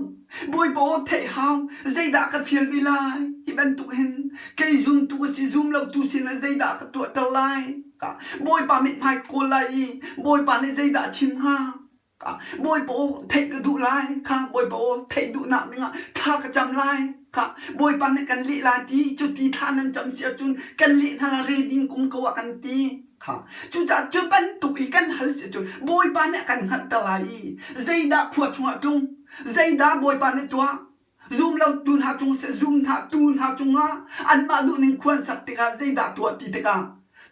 Bawipa aw theih hau. Zeidah ka fial ve lai? Hi bantuk hin kei zumtu a si zum lo tu sin ah zeidah ka tuahter lai? Ka Bawipa mithmai kawl lai i Bawipa nih zeidah a chim hnga? Bawipa aw theih ka duh lai kha Bawipa aw theih duhnak dingah thla ka cam lai kha Bawipa nih kan leh lai ti cu ti thla nan cam si ahcun kan leh hna la reding kum ko ah kan ti kha cucaah cu bantuk i kan hal si ahcun Bawipa nih a kan hngalhter lai i zeidah khua chungah tlung zeidah Bawipa nih tuah Zum lo tu hna cung seh zum hna tu hna cungah anmah duhning khua an sak tikah zeidah tuah ti tikah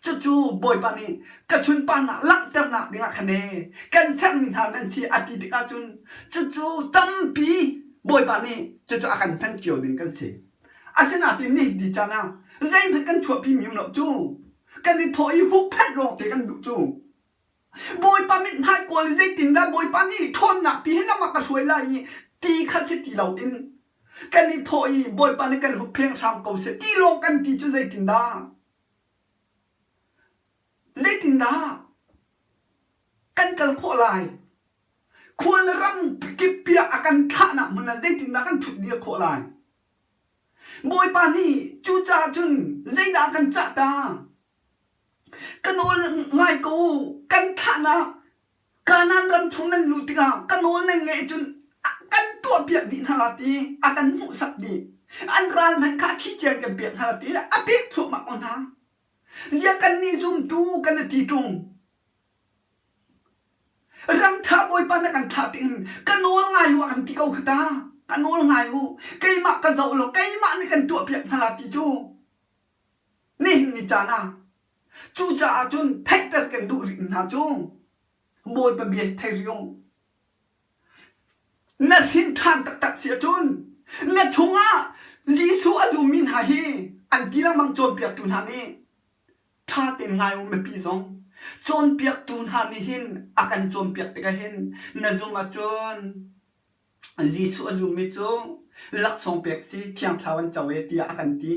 cucu Bawipa nih ka sunparnak langhternak dingah khan ee kan sermi hna nan si a ti tikah cun cucu tampi Bawipa nih cucu a kan hman cio ding kan si. Asinain nihin ti caan ah zeihmanh kan chuahpi mi um lo cu kan i thawh i huhphenh lawng te kan duh cu. Bawipa mithmai kawl i zeitindah Bawipa nih ṭhawnnak pi he lam ah ka hruai lai i ti kha si ti loin kan i thawh i Bawipa nih kan huppheng hram ko seh ti lawng kan ti cu zeitindah? Zeitindah kan kal khawh lai? Khual le ram kip piah a kan thlahnak hmun ah zeitindah kan ṭhutdir khawh lai? Bawipa nih cucaah cun zeidah a kan cah ta? Ka nawl ngai ko u, kan thlahnak Kanaan ram chung nan luh tikah ka nawl nan ngaih cun kan tuahpiak dih hna la ti a kan hmuhsak dih. An ral hmanh kha thi cian kan pek hna la ti a pek thluahmah ko hna. Ziah kannih zumtu kan i ti ṭung. Ram ṭha Bawipa na kan thlah tik hin ka nawl ngai u a kan ti ko kha ta. Ka nawl ngai u. Keimah ka zoh law keimah nih kan tuahpiak hna la ti cu. Nihin ni caan ah cucaah cun theihter kan duh rih hna cu Bawipa bia hi thei rih u. Na hrin ṭhan taktak si ahcun na chungah Jesuh a zummi hna hi an ti lengmang cawnpiaktu hna nih ṭha tein ngai u mipi zong cawnpiaktu hna nih hin a kan cawnpiak tikah hin na zum ahcun Jesuh a zummi cu laksawng pek si Thiang Thlarau an co e tiah a kan ti.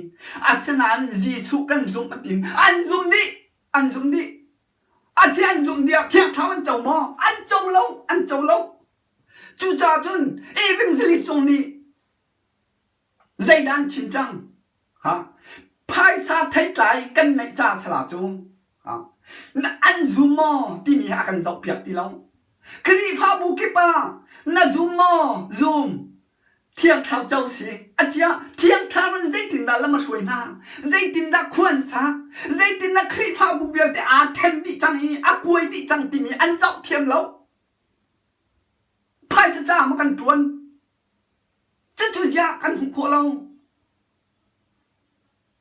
Asinain Jesuh kan zumh a ti. An zum dih! An zum dih! Asi an zumh dih ah Thiang Thlarau an co maw? An co lo! An co lo! Cucaah cun evangelist zong nih zeidah an chim cang? Ha? Phaisa theitlai kan neih ca sala cu ha? An zum maw timi hi a kan zohpiak ti lo. Khrihfabu kip ah na zum maw? Zum. Thiang Thlarau co si. Acia Thiang Thlarau in zeitindah lam a hruai hna? Zeitindah khua an sak? Zeitindah Khrihfabu vialte aa ṭhen dih cang i a kuai dih cang timi an zoh thiam lo. Phaisa ca maw kan ṭuan? Cucu ziah kan hmuh khawh lo?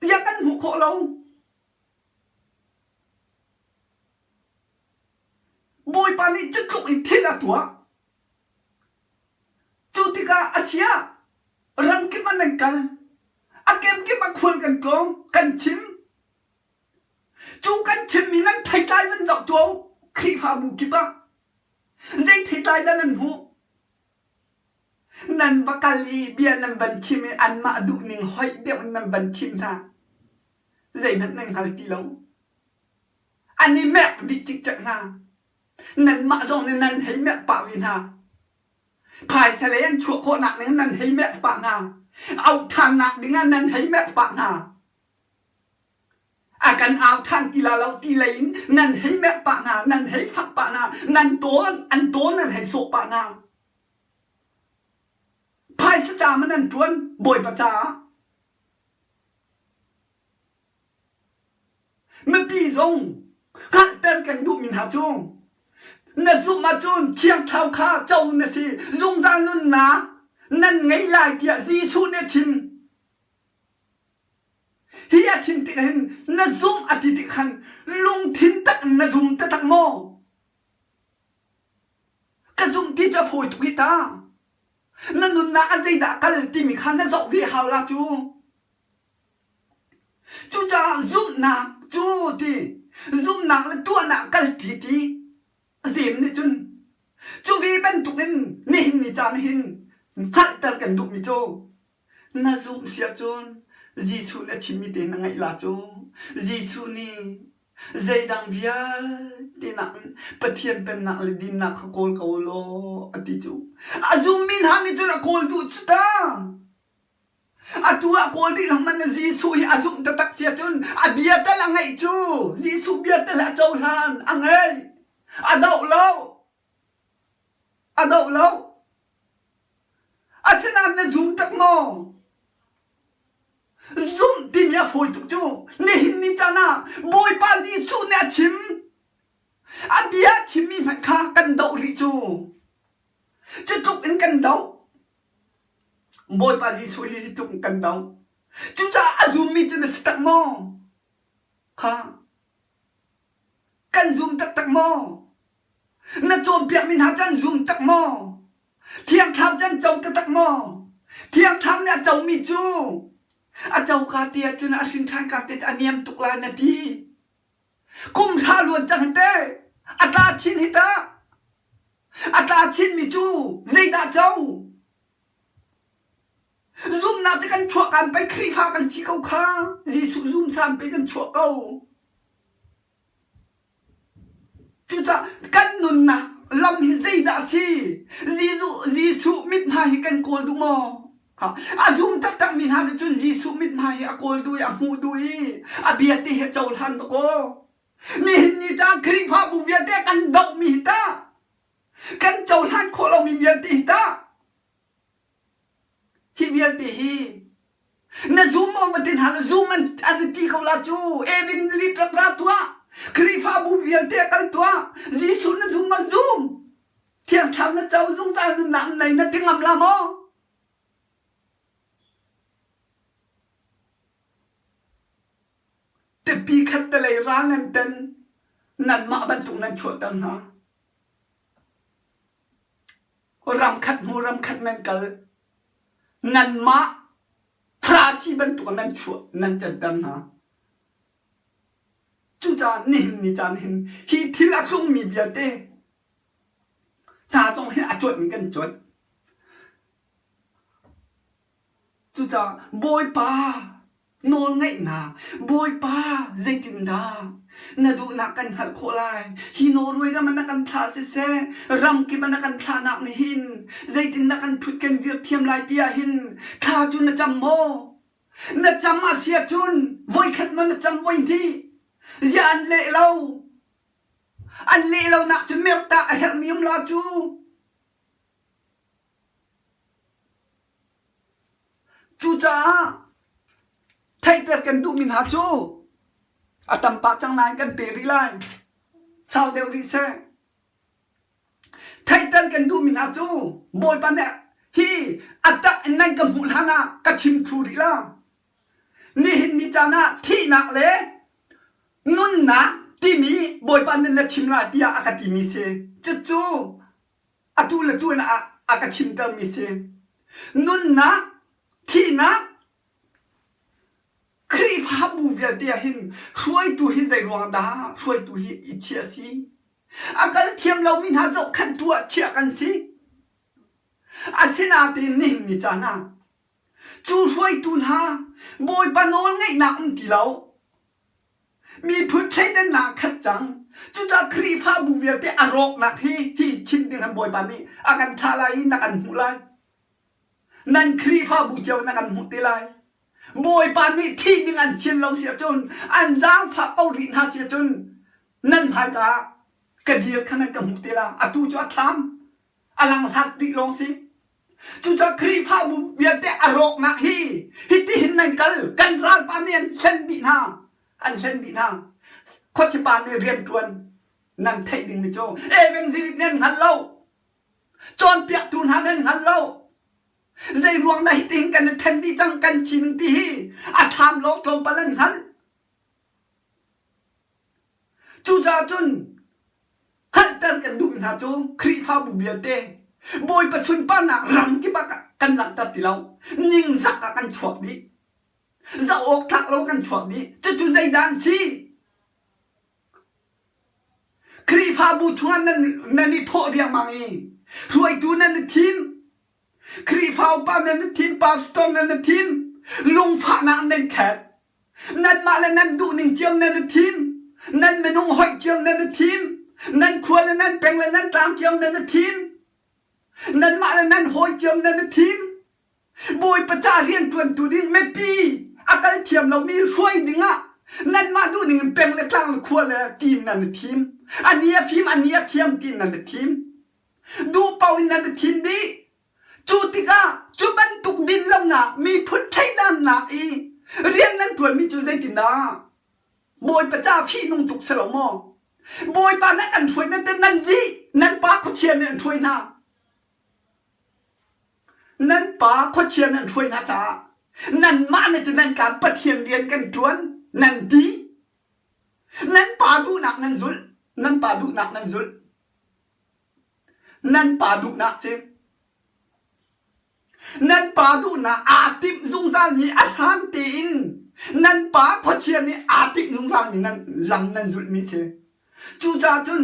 Ziah kan hmuh khawh lo? Bawipa nih cu tluk in thil a tuah. Cu tikah a sia ramkip ah nan kal, a kemkip ah khual kan tlawng, kan chim. Cu kan chimmi nan theitlai van zoh tuah u, Khrihfabu kip ah. Zei theitlai dah nan hmuh? Nan va kal i bia nan van chim i anmah duhning hoih deuh in nan van chim hna. Zeihmanh nan hngal ti lo. An i merh dih cikcek hna. Nanmah zong nih nan hei merh pah ve hna. Phaisa lei an chuah khawhnak ning nan hei merh pah hna. Auh ṭhannak dingah nan hei merh pah hna. A kan au ṭhan ti la lo ti lei in nan hei merh pah hna, nan hei fak pah hna, nan tawn, an tawn nan hei sawh pah hna. Phaisa ca ma nan ṭuan Bawipa caah. Mipi zong hngalhter kan duhmi hna cu na zumh ahcun Thiang Thlarau kha co na si, zungzal nunnak nan ngei lai tiah Jesuh nih a chim. Hi a chim tik hin na zumh a ti tik khan lungthin tak in na zum taktak maw? Ka zumh ti cu a fawi tuk hi ta. Na nunnak ah zeidah kal timi kha na zoh ve hau la cu. Cucaah zumhnak cu ti zumhnak le tuahnak kalṭi ti Zem nih cun cu ve bantukin nihin ni caan hin hngalhter kan duhmi cu na zumh si ahcun Jesuh nih a chimmi te na ngaih la cu Jesuh nih zeidang vialte nakin Pathian pennak le dinnak kha kawl ko law a ti cu a zummi hna nih cun a kawl duh cu ta. Atu ah kawl rih hmanh na Jesuh hi a zumh taktak si ahcun a bia tal a ngeih cu Jesuh bia tal a cohlan a ngei a doh lo a doh lo asinain na zum tak maw zumh timi a fawi tuk cu nihin ni caan ah Bawipa Jesuh nih a chim a bia chimmi hmanh kha kan doh rih cu cu tluk in kan doh Bawipa Jesuh hi hi tluk in kan doh. Cucaah a zummi cu na si tak maw? Kha kan zum taktak maw? Na cawnpiakmi hna cu an zum tak maw? Thiang Thlarau cu an co taktak maw? Thiang Thlarau nih a comi cu a coka te ahcun a hrin ṭhan ka te a niam tuk lai na ti. Kum hra luan cang hi teh a tla chin hi tah. A tla chinmi cu zeidah co? Zumhnak cu kan chuah kan pei Khrihfa kan si ko kha. Jesuh zum san pei kan chuah ko. Cucaah kan nunnak lam hi zeidah a si? Jesuh, Jesuh mithmai hi kan kawl duh maw? Kha a zum taktakmi hna nih cun Jesuh mithmai hi a kawl duh i a hmuh duh i a bia te hi a cohlan dakaw. Nihin ni caan Khrihfabu vialte kan dohmi hi tah kan cohlan khawh lomi vialte hi tah hi vialte hi na zum maw va ti hna la zum an an ti ko la cu evangelist rak ra tuah Khrihfabu vialte kal tuah Jesuh na zum ma zum Thiang Thlarau na co zungzal nunnak nei na ti ngam la maw Tipi khattelei ral nan ten, nanmah bantuk nan chuahter hna. Ram khat hnu ram khat nan kal, nanmah Farasi bantuk nan chuah nan canter hna. Cucaah nihin ni caan hin hi thil a tlungmi vialte hna zong hi a cuanh in kan cuanh. Cucaah Bawipa nawlngaihnak Bawipa zeitindah na duhnak kan hngalh khawh lai? Hi Norway ram ah na kan thlah siseh, ramkip ah na kan thlahnak nih hin zeitindah kan ṭhut kan dir thiam lai ti ah hin thla cu na cam maw? Na cam a si ahcun voikhat maw na cam voihnih? Ziah an leh lo? An leh lonak cu merh tah a herhmi um la cu. Cucaah theihter kan duhmi hna cu a tam pah cang nain kan pe rih lai. Sau deuh rih seh. Theihter kan duhmi hna cu Bawipa nih hi a tak in nan ka hmuh hlan ah ka chim thlu rih la. Nihin ni caan ah thihnak le nunnak timi Bawipa nih na chim lai tiah a ka timi si. Cucu atu le tu in a, a ka chimtermi si. Nunnak, thihnak, Khrihfabu vialte ah hin hruaitu hi zei ruang dah hruaitu hi i chiah a si? A kal thiam lomi hna zohkhenhtu ah chiah kan si. Asinain nihin ni caan ah cu hruaitu hna Bawipa nawl ngeihnak um ti lo. Miphun thleidannak khat cang. Cucaah Khrihfabu vialte a rawknak hi hi chim ding han Bawipa nih a kan thlah lai i na kan hmuh lai. Nan Khrihfabu cio na kan hmuh te lai. Bawipa nih thih ding an sian lo si ahcun an zaangfah ko rih hna si ahcun nan hmaika ah ka dir kha nan ka hmuh te la. Atu cu a thlam a lang hlat rih lawng si. Cucaah Khrihfabu vialte a rawknak hi hitihin nan kal kan ralpa nih an hlen dih hna an hlen dih hna khuachipa nih rianṭuan nan theih dingmi cu evangelist nan hngal lo cawnpiaktu hna nan hngal lo zei ruang dah hitihin kan i ṭhen dih cang kan sining ti hi a thlam lawng tlawmpal an hngalh cucaah cun hngalhter kan duhmi hna cu Khrihfabu vialte Bawipa sunparnak ram kip ah kan langhter ti lo ningzak ah kan chuak dih zoh awk tlak lo kan chuak dih cucu zeidah an si Khrihfabu chungah nan nan i thawh riangmang i hruaitu nan i thim Khrihfa upa nan i thim pastor nan i thim lungfahnak nan khet Nanmah le nan duhning cio nan i thim. Nan minung hoih cio nan i thim. Nan khua le nan peng le nan tlang cio nan i thim. Nanmah le nan hawi cio nan i thim. Bawipa ca rianṭuantu ding mipi a kal thiam lomi hruai dingah nanmah duhning in peng le tlang le khua le team nan i thim. Ani a fim, ani a thiam tiin nan i thim. Duh paoh in nan i thim dih. Cu tikah cu bantuk dinlonak miphun thleidannak i rian nan ṭuanmi cu zeitindah Bawipa ca fihnung tuk si lo maw? Bawipa nih kan hruai nan te nan lih nan pa khuachia nih an hruai hna. Nan pa khuachia nih an hruai hna caah nanmah nih cun nan kaan Pathian rian kan ṭuan nan ti. Nan pa duhnak nan zulh. Nan pa duhnak nan zulh. Nan pa duhnak si. Nan pa duhnak aa timh zungzalmi a hlan tein nan pa khuachia nih aa timh zungzalmi nan lam nan zulhmi si. Cucaah cun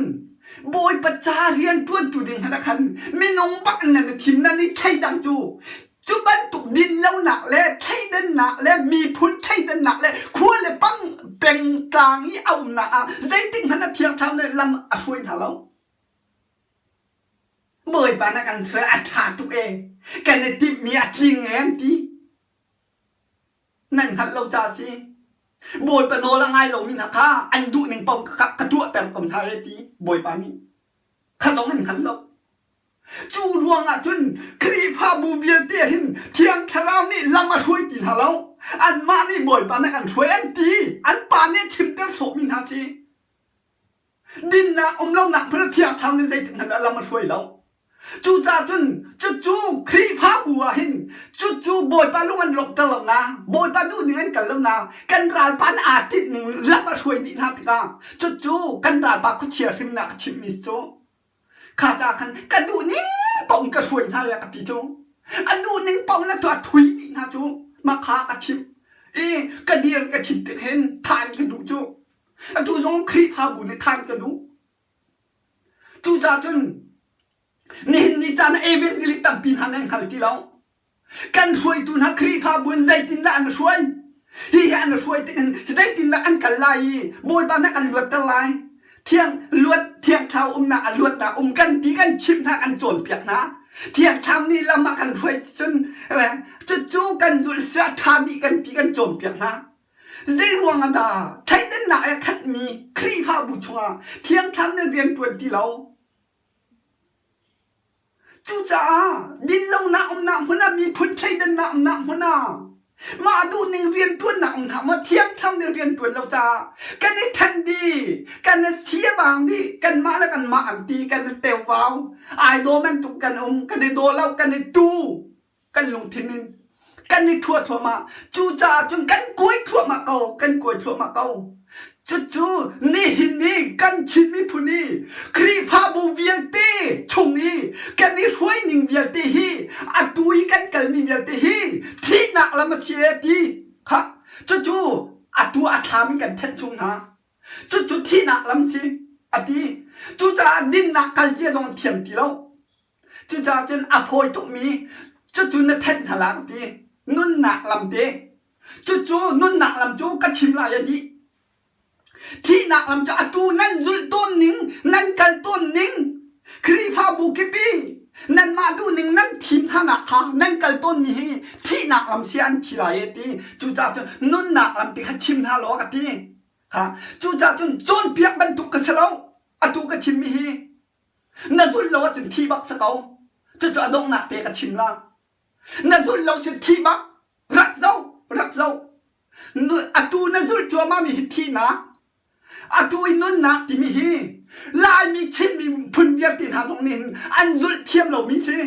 Bawipa ca rian ṭuantu ding hmanh ah khan minung bak in nan i thim nan i thleidang cu cu bantuk dinlonak le thleidannak le miphun thleidannak le khua le pang pengtlang i a umnak ah zeitik hmanh ah Thiang Thlarau nih lam a hruai hna lo. Bawipa na kan hruai a ṭha tuk ee kan i timhmi a tling ee an ti. Nan hngalh lo caah a si. Bawipa nawl a ngai lomi hna kha an duhning paoh ka, ka tuahter ko hna ee ti Bawipa nih. Kha zong an hngal lo. Cu ruangah cun Khrihfabu vialte hin Thiang Thlarau nih lam a hruai ti hna lo. Anmah nih Bawipa nih an hruai an ti. An pa nih a chimter sawhmi hna si. Dinnak um lonak hmanh Thiang Thlarau nih zeitik hmanh ah lam a hruai lo. Cucaah cun cucu Khrihfabu ah hin cucu Bawipa lung an lawmhter lo na, Bawipa duhning an kal lo na, kan ralpa nih aa tinh ning lam a hruai dih hna tikah cucu kan ralpa khuachia hrimnak a chimhmi cu kha ca khan ka duhning paoh in ka hruai hna ya ka ti cu. A duhning paoh in a tuah thui dih hna cu mah kha ka chimh i ka dir ka chim tik hin than ka duh cu. Atu zong Khrihfabu nih than ka duh. Cucaah cun nihin ni caan ah evangelist tampi hna nan hngal ti lo. Kan hruaitu hna Khrihfabu in zeitindah an hruai? Hi hi an hruai tik in zeitindah an kal lai i Bawipa nih kan luatter lai. Thiang luat thiang thlarau umnak a luatnak um kan ti kan chimh hna kan cawnpiak hna. Thiang thlarau nih lam ah kan hruai cun cucu kan zulh sia ṭha dih kan ti kan cawnpiak hna. Zeiruang ah dah thleidannak he khatmi Khrihfabu chungah Thiang Thlarau nih rian ṭuan ti lo? Cucaah dinlonak umnak hmun ah miphun thleidannak umnak hmun ah mah duhning rianṭuannak um hlah maw thiangthlam nih rianṭuan lo caah kan i ṭhen dih, kan i siavang dih, kanmah le kanmah an ti, kan i teuvau, ai daw bantuk kan um, kan i daw lo, kan i tu. Kan lungthin in kan i ṭhua thluahmah. Cucaah cun kan kuai thluahmah ko, kan kuai thluahmah ko. Cucu nihin ni kan Chin miphun i Khrihfabu vialte chung i kan i hruai ning vialte hi atu i kan kalmi vialte hi thihnak lam a si e ti kha cucu atu a thlam in kan thenh chung hna. Cucu thihnak lam si a ti. Cucaah dinnak kal zia zong an thiam ti lo. Cucaah cun a fawi tukmi cucu na thenh hna la ka ti. Nunnak lam te. Cucu nunnak lam cu ka chim lai a dih. Thihnak lam cu atu nan zulh tawn ning, nan kal tawn ning, Khrihfabu kipi nanmah duhning nan thim hnanak kha nan kal tawnmi hi thihnak lam si an thi lai e ti. Cucaah cun nunnak lam ti kha chim hna law ka ti. Kha cucaah cun cawnpiak bantuk ka si lo. Atu ka chimmi hi Na zulh lo ahcun thi bak si ko. Cucu a donghnak te ka chim la. Na zulh lo si thi bak. Rak zoh, rak zoh. Atu na zulh cuahmah mi hi thihnak. Atu i nunnak timi hi Laimi Chinmi phun vialte hna zong nih hin an zulh thiam lomi si.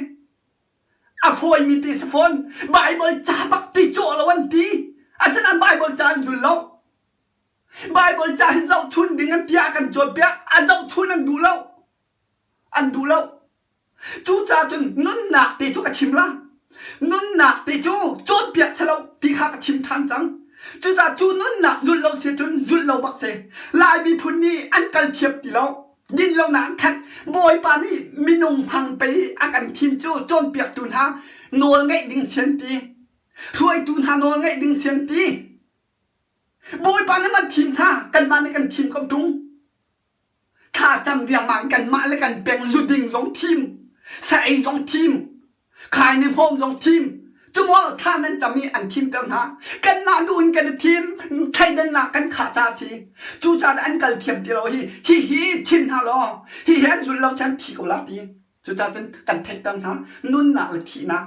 A fawimi ti si fawn. Bible ca bak ti cawh lo an ti. Asinain Bible ca an zul lo. Baibal ca hi zohchun ding an tiah a kan cawnpiak. A zohchun an duh lo. An duh lo. Cucaah cun nunnak te cu ka chim la. Nunnak te cu cawnpiak si lo ti kha ka chim than cang. Cucaah cu nunnak zulh lo si cun zulh lo bak si. Lai miphun nih an kal thiam ti lo. Din lonak an khat. Bawipa nih minung hmang pei a kan thim cu cawnpiaktu hna nawl ngeih ding sian ti. Hruaitu hna nawl ngeih ding sian ti. Bawipa nih man thim hna, kanmah nih kan thim ko ṭung. Thla cam riangmang kanmah le kan peng zuding zong thim, sa ei zong thim, khai ni hmawm zong thim. Cumaw thla nan cam i an thimter hna. Kanmah duh in kan i thim, thleidannak kan khah ca a si. Cucaah an kal thiam ti lo hi, hihi thim hna law, hihi an zul lo sian thi ko la ti. Cucaah cun kan theihter hna, nunnak le thihnak.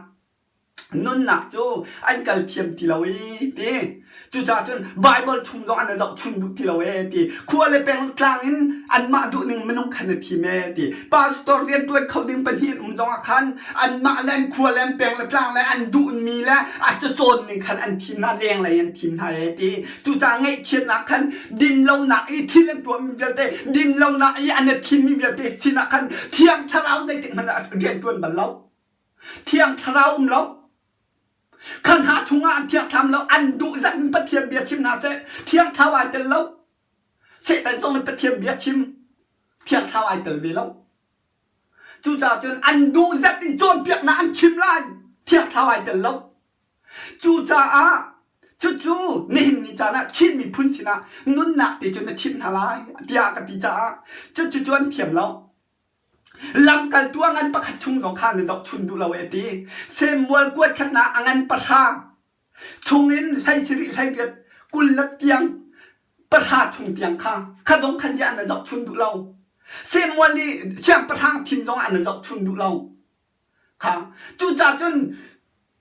Nunnak cu an kal thiam ti lo i ti. Cucaah cun Baibal chung zong an i zohchun duh ti lo ee ti. Khua le peng tlang in anmah duhning minung khan a thim ee ti. Pastor rianṭuan kho ding pahnih an um zong ah khan anmah le an khua le an peng le tlang le an duhmi le a cacawn ning khan an thim hna, lenglei an thim hna ee ti. Cucaah ngaihchiatnak khan dinlonak i thil an tuahmi vialte, dinlonak i an i thimmi vialte sinah khan Thiang Thlarau zeitik hmanh ah rianṭuan bal lo. Thiang Thlarau um lo. Kha hna chungah an thiang thlam lo. An duh zat in Pathian bia chim hna seh. Thiang Thlarau ai tel lo. Satan zong nih Pathian bia chim. Thiang Thlarau ai tel ve lo. Cucaah cun an duh zat in cawnpiaknak an chim lai. Thiang Thlarau ai tel lo. Cucaah cucu nihin ni caan ah Chin miphun sinah nunnak te cu na chimh hna lai tiah ka ti caah cucu cu an thiam lo. Lamkaltu a ngan pakhat chung zong kha na zohchun duh lo e ti. Samuel kuat khatnak a ngan pahra chungin hlei sarih 18 kul le tiang pahra chung tiang kha kha zong khan ziah na zohchun duh lo. Samuel nih siangpahrang thim zong ah na zohchun duh lo. Kha cucaah cun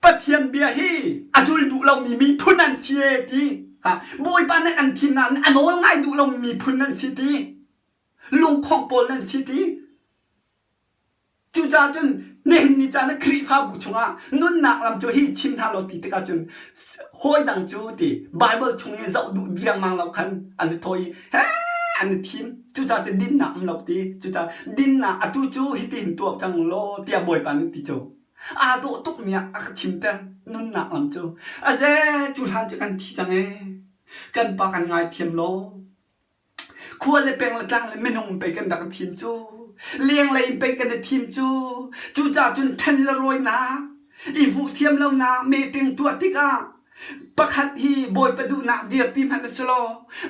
Pathian bia hi a zul duh lomi miphun an si e ti. Kha Bawipa nih an thim nain a nawl ngai duh lomi miphun an si ti. Lungkhong pawl nan si ti. Cucaah cun nihin ni caan ah Khrihfabu chungah nunnak lam cu hi chim hna law ti tikah cun hawi dang cu ti Bible chung i zoh duh riangmang lo khan an i thaw i he an i thim. Cucaah cun dinnak um lo ti. Cucaah dinnak atu cu hiti hin tuah cang law tiah Bawipa nih ti cu. Aa dawh tukmi ah a ka thimter nunnak lam cu. Aze cu hlan cu kan thi cang ee. Kan pa kan ngaithiam law. Khua le peng le tlang le minung pei kan rak i thim cu. Lenglei in pei kan i thim cu. Cucaah cun ṭhen le rawinak, i hmuh thiam lonak meeting tuah tikah pakhat hi Bawipa duhnak dirpi hmanh a si law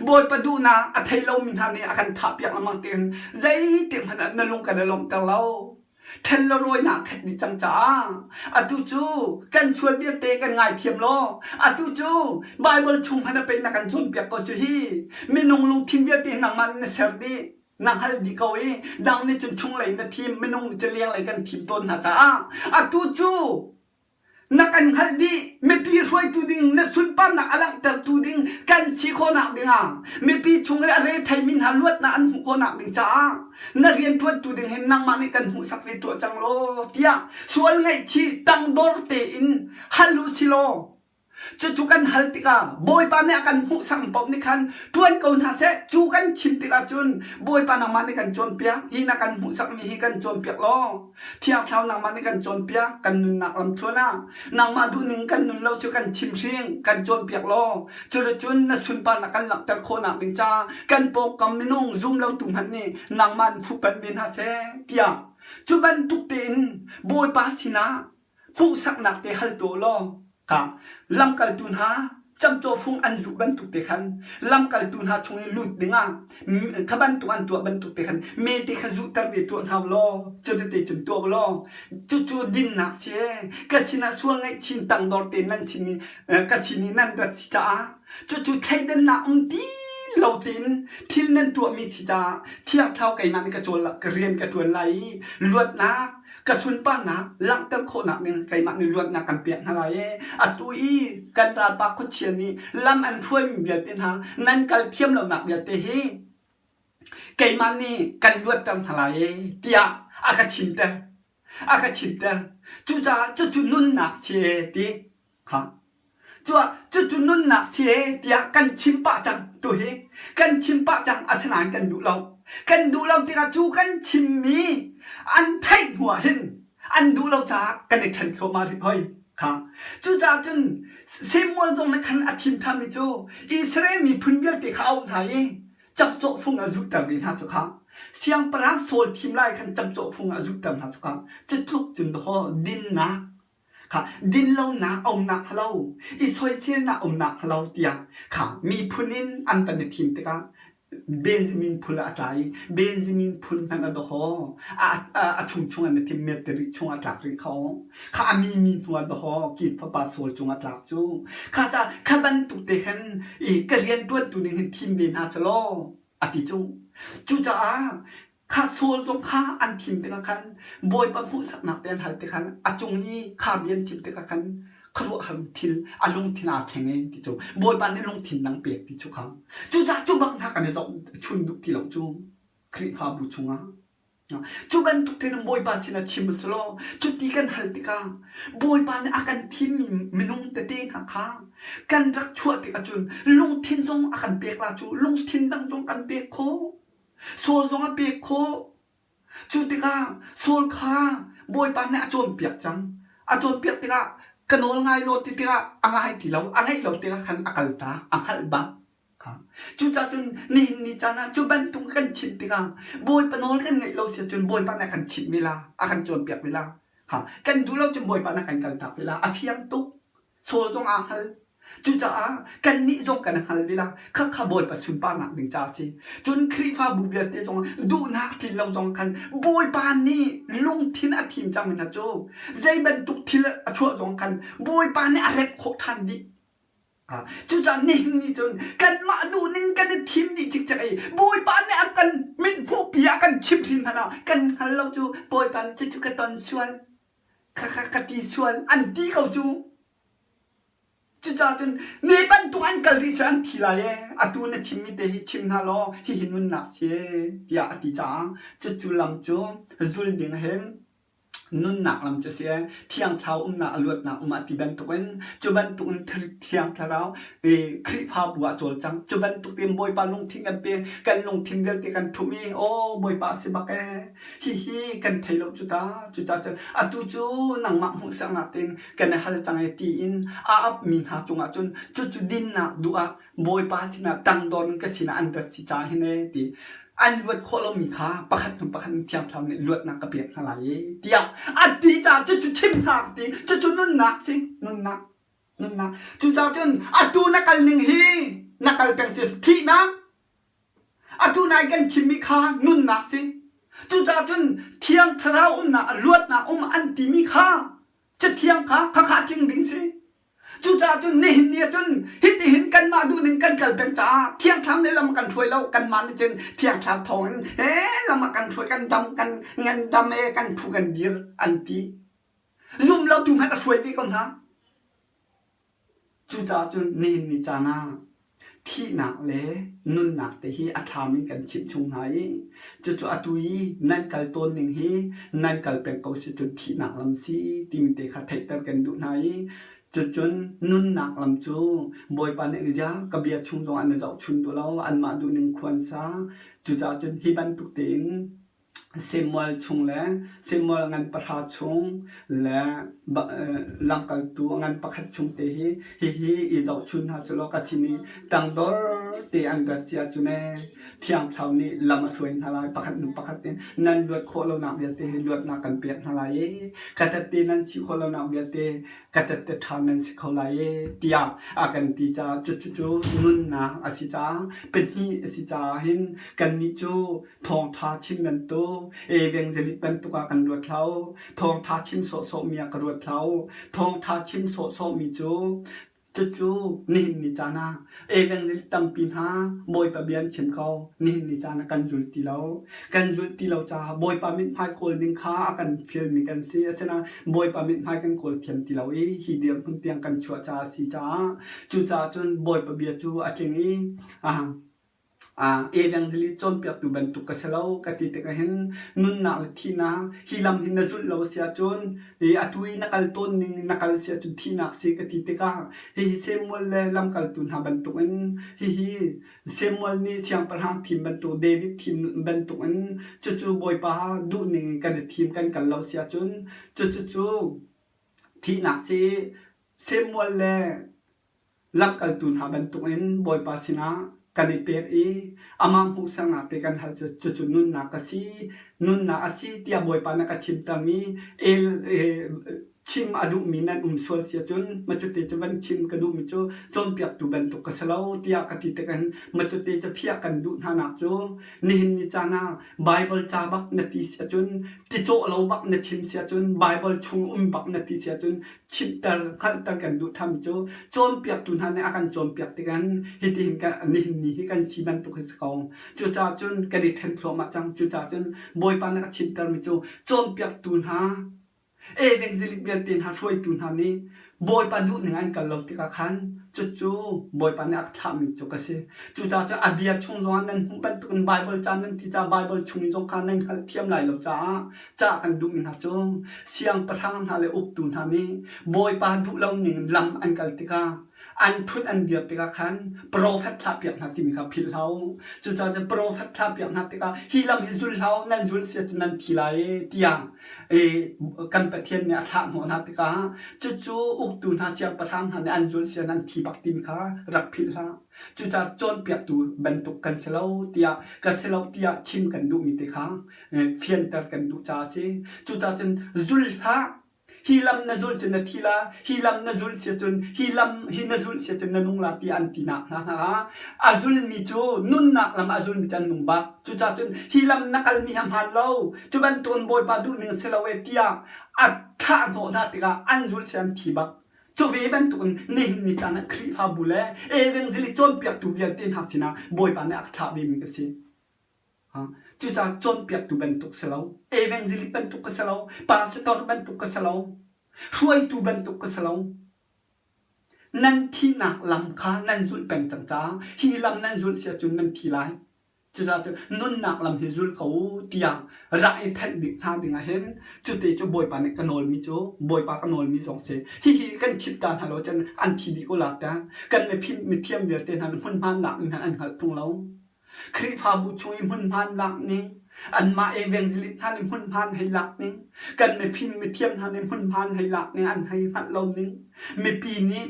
Bawipa duhnak a thei lomi hna nih a kan thahpiak lengmang tikhin zeitik hmanh ah na lung kan i lawmhter lo. Ṭhen le rawinak khat dih cang caah atu cu kan sual vialte kan ngaithiam law atu cu Baibal chung hmanh ah pei na kan cawnpiak ko cu hi minung lungthin vialte hi nangmah nih na ser dih. Na hngal dih ko i dang nih cun chunglei na thim, minung nih cun lenglei kan thim tawn hna caah atu cu na kan hngalh dih. Mipi hruaitu ding, na sunparnak a langhtertu ding kan si khawhnak dingah mipi chung i a retheimi hna luatnak an hmuh khawhnak ding caah na rianṭuantu ding hin nangmah nih kan hmuhsak ve tuah cang law tiah sual ngaihchih tangdor tein hal u si law Cucu kan hal tikah Bawipa nih a kan hmuhsak paoh nih khan ṭuan ko hna seh. Cu kan chim tikah cun Bawipa nangmah nih kan cawnpiak, hi na kan hmuhsakmi hi kan cawnpiak law Thiang Thlarau nangmah nih kan cawnpiak, kan nunnak lamthluan ah nangmah duhning kan nun lo cu kan chimhring, kan cawnpiak law cuticun na sunparnak kan langhter khawhnak ding caah kan pawngkam minung zum lotu hmanh nih nangmah in fuhpanh ve hna seh tiah cu bantuk tein Bawipa sinah hmuhsaknak te hal tuah law ka lamkaltu hna camcawh fung an zuh bantuk te khan lamkaltu hna chung i lut dingah kha bantuk an tuah bantuk te khan mete kha zuhter ve tuah hna law cutete cun tuah law cucu dinnak si ka sinah sual ngaihchin tangdor te nan sin i ka sin i nan rat si caah cucu thleidannak um ti lo tein thil nan tuahmi si caah Thiang Thlarau keimah nih ka cawl ka rian ka ṭuan lai i luatnak ka sunparnak langhter khawhnak ding keimah nih luatnak kan pek hna lai i atu i kan ralpa khuachia nih lam an hruaimi vialte hna nan kal thiam lonak vialte hi keimah nih kan luatter hna lai e tiah a ka chimter a ka chimter cucaah cucu nunnak si e ti Kha. Cuah cucu nunnak si e tiah kan chim pah cang tuhi. Kan chim pah cang asinain kan duh lo. Kan duh lo tikah cu kan chimmi an theih hnu ah hin an duh lo caah kan i ṭhen thluahmah rih hoi. Kha. Cucaah cun Samuel zong nih khan a thim ṭhanmi cu Israel miphun vialte kha a auh hna i camcawh fung a zuhter ve hna cu kha. Siangpahrang Saul thim lai khan camcawh fung a zuhter hna cu kha. Cu tluk cun dawh dinnak Kha dinlonak a umnak hnga lo, i soiselnak a umnak hnga lo tiah kha miphun in an van i thim tikah Benjamin phun ah a tla i Benjamin phun hmanh a dawhaw a chungchung an i thim Metri chung a tlak rih kho. Kha a mi mi hnu ah dawhaw Kit fapa Saul cung a tlak cu. Kha ca kha bantuk te khan i ka rianṭuantu ning hin thim ve hna selaw a ti cu. Cucaah Kha Saul zong kha an thim tikah khan Bawipa hmuhsaknak te an hal tikhan a cung i kha bia an chim tikah khan khuaruahhar thil a lungthin aa thleng e ti cu Bawipa nih lungthin dang pek ti cu kha cucaah cu bang hna kan i zoh chun duh ti lo cu Khrihfabu chungah cu bantuk tein Bawipa sinah chim u law cuti kan hal tikah Bawipa nih a kan thimmi minung tete hna kha kan rak chuah tikah cun lungthin zong a kan pek la cu lungthin dang zong kan pek khawh Saul zong a pek khawh. Cu tikah Saul kha Bawipa nih a cawnpiak cang. A cawnpiak tikah ka nawl ngai law ti tikah a ngai ti lo, a ngaih lo tikah khan a kaltak, a hngalh bak. Cucaah cun nihin ni caan ah cu bantuk kan chimh tikah Bawipa nawl kan ngaih lo si ahcun Bawipa nih a kan chimh ve la, a kan cawnpiak ve la. Kan duh lo cun Bawipa nih a kan kaltak ve la. A fiang tuk. Saul zong aa hngal. Cucaah kannih zong kan hngal ve la. Khakha Bawipa sunparnak ding ca a si. Cun Khrihfabu vialte zong duhnak tlin lo zong khan Bawipa nih lungthin a thim cang hna cu zei bantuk thil a chuah zong khan Bawipa nih a remh khawh ṭhan dih. Cucaah nihin ni cun kanmah duhning kan i thim dih cikcek i Bawipa nih a kan mithmuhpi a kan chimhhrin hmanh ah kan hngal lo cu Bawipa nih cucu ka ton sual. Khakha ka ti sual an ti ko cu. Cucaah cun mi bantuk an kal rih seh an thi lai ee. Atu na chimmi te hi chim hna law hihi nunnak si ee tiah a ti caah cucu lam cu zul ding hin nunnak lam cu si ee. Thiang Thlarau umnak a luatnak um ah ti bantukin cu bantukin Thiang Thlarau Khrihfabu ah cawlcang. Cu bantuk tein Bawipa lungthin kan pe kan lungthin vialte kan ṭhumh i aw Bawipa a si bak ee. Hihi kan thei lo cu ta. Cucaah cun atu cu nangmah hmuhsaknak tein kan i hal cang e tiin a apmi hna cungah cun cucu dinnak duh ah Bawipa sinah tangdor in ka sinah an rat si caah hin ee ti an luat khawh lomi kha pakhat hnu pakhat in Thiang Thlarau nih luatnak ka pek hna lai e tiah a ti caah cucu chim hna ka ti. Cucu nunnak si nunnak nunnak. Cucaah cun atu na kal ning hi na kal peng si thihnak Atu nai kan chimmi kha nunnak si. Cucaah cun Thiang Thlarau umnak, luatnak um an timi kha Cathiang kha khakha tling ding si. Cucaah cun nihin ni ah cun hitihin kanmah duhning kan kal peng caah Thiang Thlarau nih lam a kan hruai lo. Kanmah nih cun Thiang Thlarau thawngin he lam a kan hruai, kan dam, kan ngandam e, kan phu kan dir an ti. Zum lotu hmanh a hruai ve ko hna. Cucaah cun nihin ni caan ah thihnak le nunnak te hi a thlam in kan chimh chung hna i cucu atu i nan kal tawn ning hi nan kal peng ko si cun thihnak lam si timi te kha theihter kan duh hna i cucun nunnak lam cu Bawipa nih zia ka bia chung zong an i zohchun duh lo anmah duh ning khuan sa cucaah cun hi bantuk tein Samuel chung le Samuel ngan pahra chung le lamkaltu ngan pakhat chung te hi hihi i zohchun hna selaw ka sin i tangdor te an rat si ahcun ee Thiang Thlarau nih lam a hruai hna lai pakhat hnu pakhat in nan luat khawh lonak vialte hi luatnak kan pek hna lai i ka tette nan si khawh lonak vialte ka tette ṭha nan si kho lai i tiah a kan ti caah cucu nunnak a si caah pahnih a si caah hin kannih cu Thawngṭha chim bantuk, evangelist bantuk ah kan ruat hlah. Thawngṭha chim sawhsawhmi ah ka ruat hlah. Thawngṭha chim sawhsawhmi cu cucu nihin ni caan ah evangelist tampi hna Bawipa bia an chim ko. Nihin ni caan ah kan zul ti lo. Kan zulh ti lo caah Bawipa mithmai kawl ding kha a kan fialmi kan si. Asinain Bawipa mithmai kan kawl thiam ti lo i hi dirhmun tiang kan chuah caah a si caah cucaah cun Bawipa bia cu a tling i Evangelist cawnpiaktu bantuk ka si lo ka ti tikah hin nunnak le thihnak hi lam hi na zulh lo si ahcun atu i na kal tawn ning in na kal si ahcun thihnak si ka ti tikah hihi Samuel le lamkaltu hna bantukin hihi Samuel nih siangpahrang thim bantuk David thim bantukin cucu Bawipa duhning in kan i thim kan kal lo si ahcun cucu cu thihnak si Samuel le Lamkaltu hna bantukin Bawipa sinah kan i pek i amah hmuhsaknak te kan hal cu cucu nunnak a si, nunnak a si tiah Bawipa nih a ka chimtermi el chim a duhmi nan um sual si ahcun macute cu van chim ka duhmi cu cawnpiaktu bantuk ka si lo tiah ka ti tikah hin macute cu fiah kan duh hna nak cu nihin ni caan ah Baibal ca bak na ti si ahcun ticawh lo bak na chim si ahcun Baibal chung um bak na ti si ahcun chimhter hngalhter kan duh tham cu cawnpiaktu hna nih a kan cawnpiak tikah hitihin kan nihin ni hi kan si bantuk hi si ko. Cucaah cun kan i ṭhen thluahmah cang. Cucaah cun Bawipa nih a chimtermi cu cawnpiaktu hna evangelist vialte hna hruaitu hna nih Bawipa duhning an kal lo tikah khan cucu Bawipa nih a ka thlahmi cu ka si. Cucaah cun a bia chung zongah nan hmuh bantukin Baibal ca nan ti caah Baibal chung in zong kha nan hngalhthiam lai lo caah cah kan duhmi hna cu siangpahrang hna le uktu hna nih Bawipa duh lo ning in lam an kal tikah an ṭhut an dir tikah khan profet thlahpiak hna timi kha philh hlah u. Cucaah cun profet thlahpiak hna tikah hi lam hi zul hlah u, nan zul si ahcun nan thi lai e tiah kan Pathian nih a thlah hnawh hna tikah cucu uktu hna siangpahrang hna nih an zulh si ah nan thi bak timi kha rak philh hlah. Cucaah cawnpiaktu bantuk kan si lo tiah ka si lo tiah chim kan duhmi te kha fianter kan duh caah a si. Cucaah cun zul hlah. Hi lam na zulh cun na thi la, hi lam na zulh si cun hi lam hi na zulh si cun na nung la tiah an tinak hna hna kha a zulmi cu nunnak lam a zulmi cu an nung bak. Cucaah cun hi lam na kalmi hi a hmaan lo, cu bantukin Bawipa duhning si lo e tiah a thlah hnawh hna tikah an zulh si an thi bak. Cu ve bantukin nihin ni caan ah Khrihfabu le evangelist cawnpiaktu vialte hna sinah Bawipa nih a ka thlah vemi ka si. Cucaah cawnpiaktu bantuk si lo, evangelist bantuk ka si lo, pastor bantuk ka si lo, hruaitu bantuk ka si lo. Nan thihnak lam kha nan zulh peng cang caah hi lam nan zulh si ahcun nan thi lai. Cucaah cun nunnak lam hi zul ko u tiah rak i thenh bik hna ding ah hin cute cu Bawipa nih ka nawlmi cu Bawipa ka nawlmi zong si. Hihi kan chimh ta hna lo cun an thi dih ko la tiah kan mifim mithiam vialte hna nih hmunhma lak ning an hngalh tung lo. Khrihfabu chung i hmunhma lak ning, anmah evangelist hna nih hmunhma an hei lak ning, kan mifim mithiam hna nih hmunhma an hei lak ning an hei hngalh lo ning, mipi nih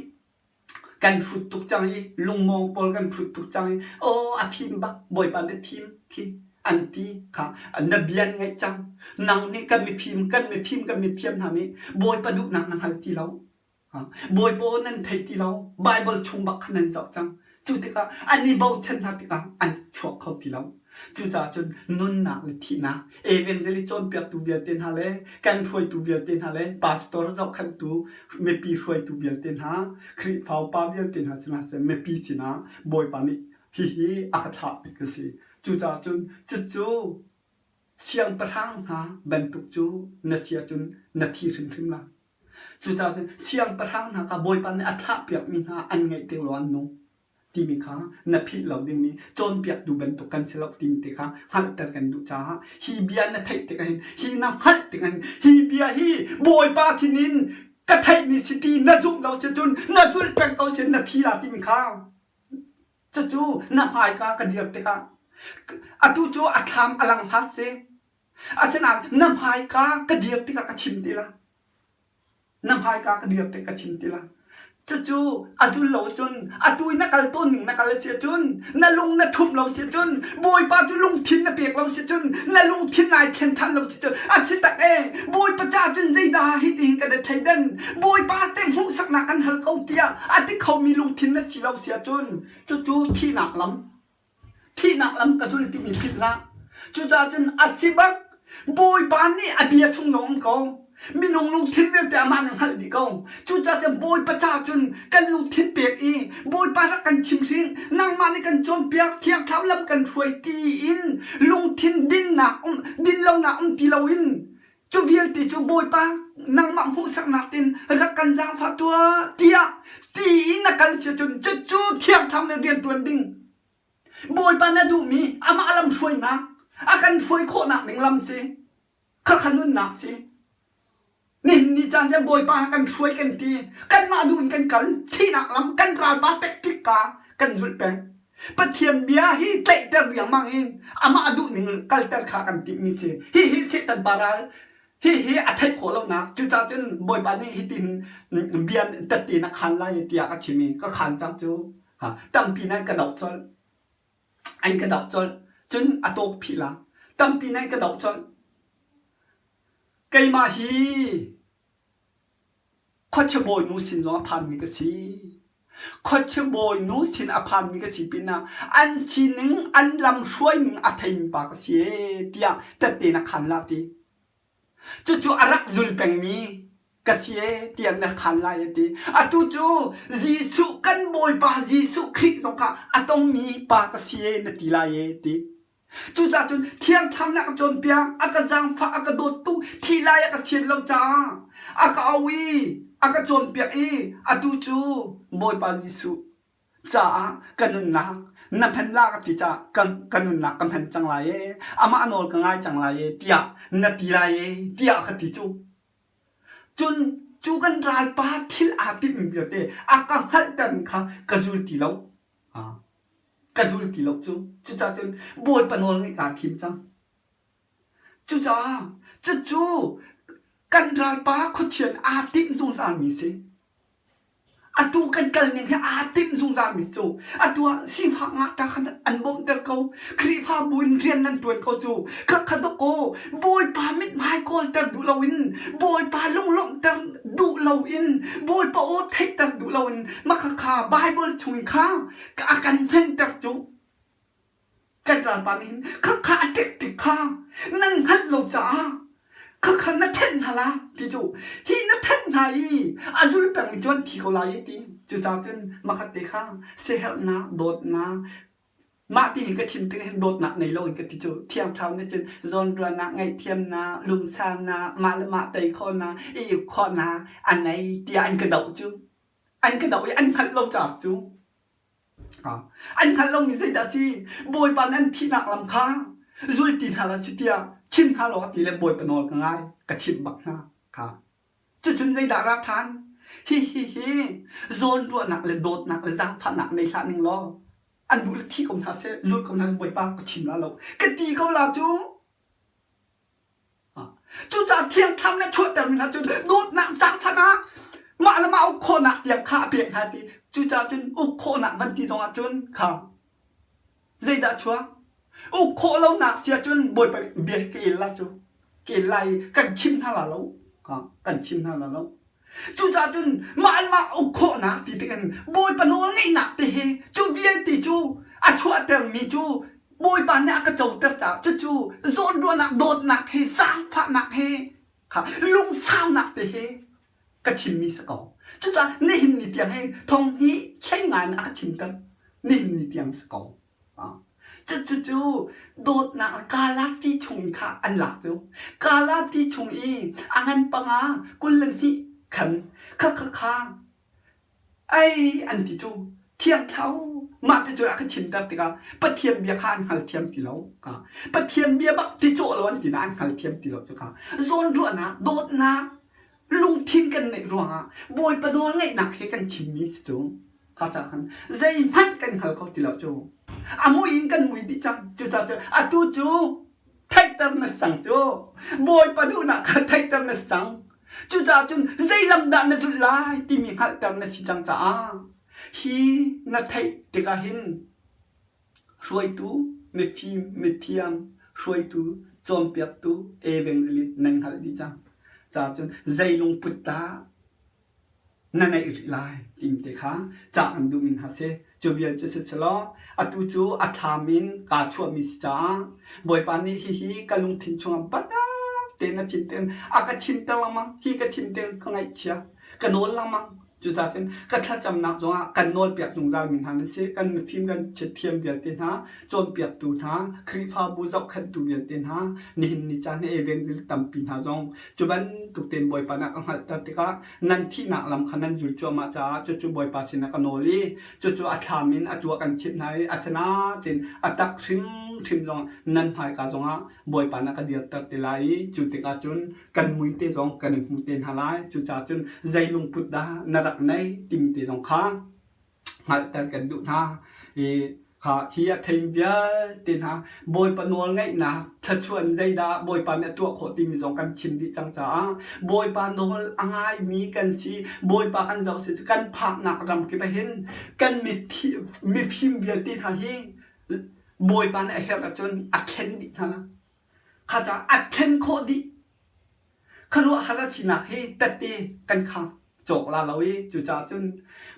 kan hrut tuk cang i lungmawng pawl kan hrut tuk cang i aw a thim bak Bawipa nih thim khi an ti kha na bia an ngaih cang nang nih kan mifim kan mifim kan mithiam hna nih Bawipa duhnak na hngal ti lo Bawipa aw nan thei ti lo Baibal chung bak kha nan zoh cang cu tikah an i bochan hna tikah an chuak kho ti lo. Cucaah cun nunnak le thihnak, evangelist cawnpiaktu vialte hna le kan hruaitu vialte hna le pastor zohkhenhtu mipi hruaitu vialte hna, Khrihfa upa vialte hna sinah siseh mipi sinah Bawipa nih hihi a ka thlah bik a si. Cucaah cun cucu siangpahrang hna bantuk cu na si ahcun na thi hrimhrim lai. Cucaah cun siangpahrang hna kha Bawipa nih a thlahpiakmi hna an ngeih tik lawng an nung. Timi kha na philh lo dingmi cawnpiaktu bantuk kan si lo timi te kha hngalhter kan duh caah hi bia na theih tikah hin hi na hngalh tikah hin hi bia hi Bawipa sinin ka theihmi si ti na zumh lo si cun na zulh peng ko si na thi la timi kha cucu na hmaika ka dir tikah atu cu a thlam a lang hlat si asinain na hmaika ka dir tikah ka chim ti la. Na hmaika ka dir te ka chim ti la. Cucu a zul lo cun atu i na kal tawn ning na kal a si ahcun na lung na ṭhumh lo si cun Bawipa cu lungthin na pek lo si cun na lungthin nai thlen ṭhan lo si cun a si tak e Bawipa caah cun zeidah hitihin kan i thleidan Bawipa te hmuhsaknak kan hal ko tiah a ti khomi lungthin na si lo si ahcun cucu thihnak lam Thihnak lam ka zul timi philh hlah. Cucaah cun a si bak. Bawipa nih a bia chung zong um ko. Minung lungthin vialte amah nih hngalh dih ko. Cucaah cun Bawipa ca cun kan lungthin pek i Bawipa rak kan chimhring, nangmah nih kan cawnpiak, Thiang Thlarau lam kan hruai tiin lungthin dinnak um, dinlonak um ti loin cu vialte cu Bawipa nangmah hmuhsaknak in rak kan zaangfah tuah tiah ti in na kal si cun cucu Thiang Thlarau nih rian ṭuan ding Bawipa na duhmi amah lam hruainak a kan hruai khawhnak ding lam si khakha nunnak si nihin ni caan cu Bawipa kan hruai kan ti kanmah duh in kan kal thihnak lam kan ralpa tactic ka kan zulh peng Pathian bia hi tlaihter riangmang in amah duh ning kalter kha kan timhmi si hihi Satan pa ral hihi a theih khawh lonak cucaah cun Bawipa nih hitin bia tette na khan lai tiah ka chim i ka khan cang cu tampi nan ka doh colh an ka doh colh cun a tawk phih la tampi nan ka doh colh keimah hi khuachia bawinu sin zong a phanmi ka si khuachia bawinu sin a phanmi ka si pinah an sining an lam hruaining a theimi pa ka si e tiah tette na khan la ti Cucu a rak zul pengmi ka si ee tiah na khaan lai a ti. Atu cu Jesuh kan Bawipa Jesuh Khrih zong kha a tongmi pa ka si ee na ti lai ee ti. Cucaah cun Thiang Thlarau nih a ka cawnpiak, a ka zaangfah, a ka dawt tuk, thih lai a ka sian lo caah a ka auh i a ka cawnpiak i atu cu Bawipa Jesuh caah ka nunnak na hman la ka ti caah ka, ka nunnak ka hman cang lai ee amah nawl ka ngai cang lai ee tiah na ti lai ee tiah ka ti cu cun cu kan ralpa thil aa timhmi vialte a ka hngalhter kha ka zul ti lo ka zul ti lo cu cucaah cun Bawipa nawl ngeih kaa thim cang cucaah cucu kan ralpa khuachian aa timh zungzalmi si Atu kan kal ning hi aa timh zungzalmi cu atu ah sifak ngakṭah kha an bawmhter ko. Khrihfabu in rian nan ṭuan ko cu. Khakha dawkaw Bawipa mithmai kawlter duh loin Bawipa lunglawmhter duh loin Bawipa aw theihter duh loin makhakha Baibal chungin kha a kan hmenter cu. Kan ralpa nih hin khakha a ṭik tik kha nan hngalh lo caah khakha na thenh hna la ti cu hi na thenh hna i a zul pengmi cu an thi ko lai ti cucaah cun makhat te kha siaherhnak dawtnak mah ti hi ka chim tik hin dawtnak nei lo in ka ti cu thiang thlarau nih cun zawnruahnak ngaihthiamnak lungsaunak mah le mah tei khawhnak i uk khawhnak a nei tiah an ka doh cu an ka doh i an hngalh lo caah cu An hngalh lomi zeidah a si? Bawipa nih an thihnak lam kha zul ti hna hlah si tiah chim hna law a ti le Bawipa nawl ka ngai, ka chimh bak hna kha. Cucun zeidah a ra ṭhan? Hihi hi zawnruahnak le dawtnak le zaangfahnak nei hlah ning law an duh le thi ko hna seh, zul ko hna seh, Bawipa ka chim la lo. Ka ti ko la cu. Cucaah Thiang Thlarau nih a chuahtermi hna cu dawtnak zaangfahnak mah le mah uk khawhnak tiang kha a pek hna ti. Cucaah cun uk khawhnak van ti zongah cun kha zeidah a chuak? Uk khawh lonak si ahcun Bawipa bia hi ka el la cu. Ka el lai i kan chim hna la lo. Kan chim hna la lo. Cucaah cun mah le mah uk khawhnak ti tik in Bawipa nawl ngeihnak te hi cu vialte cu a chuahtermi cu. Bawipa nih a ka coter caah cucu zawnruahnak dawtnak he zaangfahnak he kha lungsaunak te he ka chimmi si ko. Cucaah nihin ni tiang hi thong hnih hlei ngai in a ka chimter nihin ni tiang si ko. Cucu dawtnak Kala ti chung in kha an lak cu. Kala ti chung i a ngan panga 22 khan kha kha kha ai an ti cu thiang thlau mah ti cu a ka chimter tikah Pathian bia kha an hngalthiam ti lo. Pathian bia bak ti cawh lo an ti na an hngalthiam ti lo cu kha zawnruahnak dawtnak lungthin kan neih ruangah Bawipa nawl ngeihnak he kan chimmi si cu. Kha ca khan zeihmanh kan hngal kho ti lo cu. A mui in kan mui dih cang. Cucaah cu atu cu theihter na si cang cu. Bawipa duhnak kha theihter na si cang. Cucaah cun zei lam dah na zulh lai timi hngalhter na si cang caah hi na theih tikah hin hruaitu, mifim, mithiam, hruaitu, cawnpiaktu, evangelist nan hngalh dih cang. Caah cun zei lungput dah na neih rih lai timi te kha cah kan duhmi hna si. Cu vial cu siselaw atu cu a thlam in kaa chuahmi si caah Bawipa nih hihi ka lungthin chungah biatak tein a chim tein a ka chimter lengmang. Hi ka chim tein ka ngaihchia, ka nawl lengmang. Cucaah cun ka thlacamnak zongah kan nawlpiak zungzalmi hna nan si. Kan mifim kan thiam vialte hna, cawnpiaktu hna, Khrihfabu zohkhenhtu vialte hna, nihin ni caan hi evangelist tampi hna zong Cu bantuk tein Bawipa nih a ka hngalhter tikah nan thihnak lam kha nan zul cuahmah caah cucu Bawipa sinah ka nawl i cucu a thlam in atu ah kan chimh hna i asinain a tak hrimhrim zong nan hmaika zongah Bawipa nih a ka dirter te lai i cu tikah cun kan mui te zong kan i hmu te hna lai. Cucaah cun zei lungput dah na rak neih timi te zong kha hngalhter kan duh hna i kha hi a theim vialte hna Bawipa nawl ngaihnak thluachuah in zeidah Bawipa nih a tuah khawh timi zong kan chim dih cang caah Bawipa nawl a ngaimi kan si Bawipa kan zoh si cu kan phaknak ram kip ah hin kan mifim vialte hna hi Bawipa nih a herh ahcun a thlen dih hna kha caah a thlen khawh dih Khuaruahhar a sinak hi tette kan khang cawk la lo i cucaah cun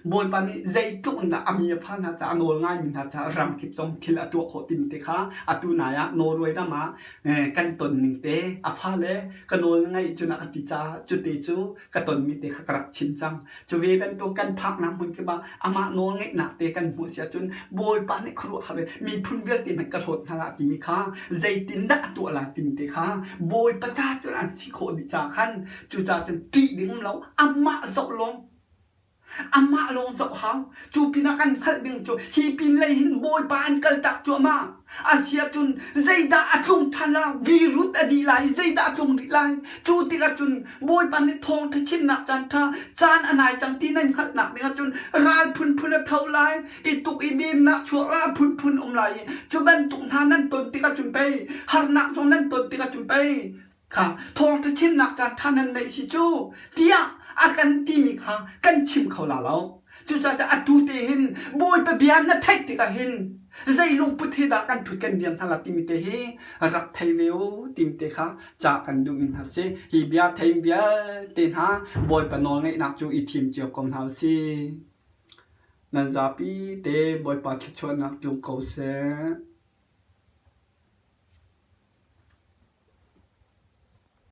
Bawipa nih zeitluk in dah a mi a fa hna caah a nawl ngaimi hna caah ramkip zong thil a tuah khawh timi te kha atu nai ah Norway ram ah kan ton ning te a fale ka nawl na ngaih cun a ka ti caah cute cu ka tonmi te kha ka rak chim cang. Cu ve bantuk kan phaknak hmun kip ah amah nawlngeihnak te kan hmuh si ahcun Bawipa nih khuaruahhar in miphun vialte hmanh ka hlawt hna lah timi kha zeitindah a tuah lai timi te kha Bawipa ca cun an si khawh dih caah khan cucaah cun ṭih ding um lo amah zoh lawng amah lawng zoh hau cu pinah kan hngalh ding cu hi pin lei hin Bawipa an kaltak cuahmah Asiahcun zeidah a tlung ṭhan lai? Virut a dih lai i zeidah a tlung rih lai? Cu tikah cun Bawipa nih thawngṭha chimnak caan ṭha, caan a nai cang ti nan hngalhnak dingah cun ral phunphun a tho lai, i tuk i dinnak chuak lai, a phunphun um lai i cu bantuk hna nan ton tikah cun pei harnak zong nan ton tikah cun pei kha thawngṭha chimnak caan ṭha nan neih si cu tiah a kan timi kha kan chim kho la lo. Cucaah atu te hin Bawipa bia na theih tikah hin zei lungput he dah kan ṭhut kan diam hna la timi te hi rak thei ve u timi te kha ca kan duhmi hna si. Hi bia theim vialte hna Bawipa nawlngeihnak cu i thim cio ko hna u sih. Nan zapi te Bawipa thluachuahnak tlung ko seh.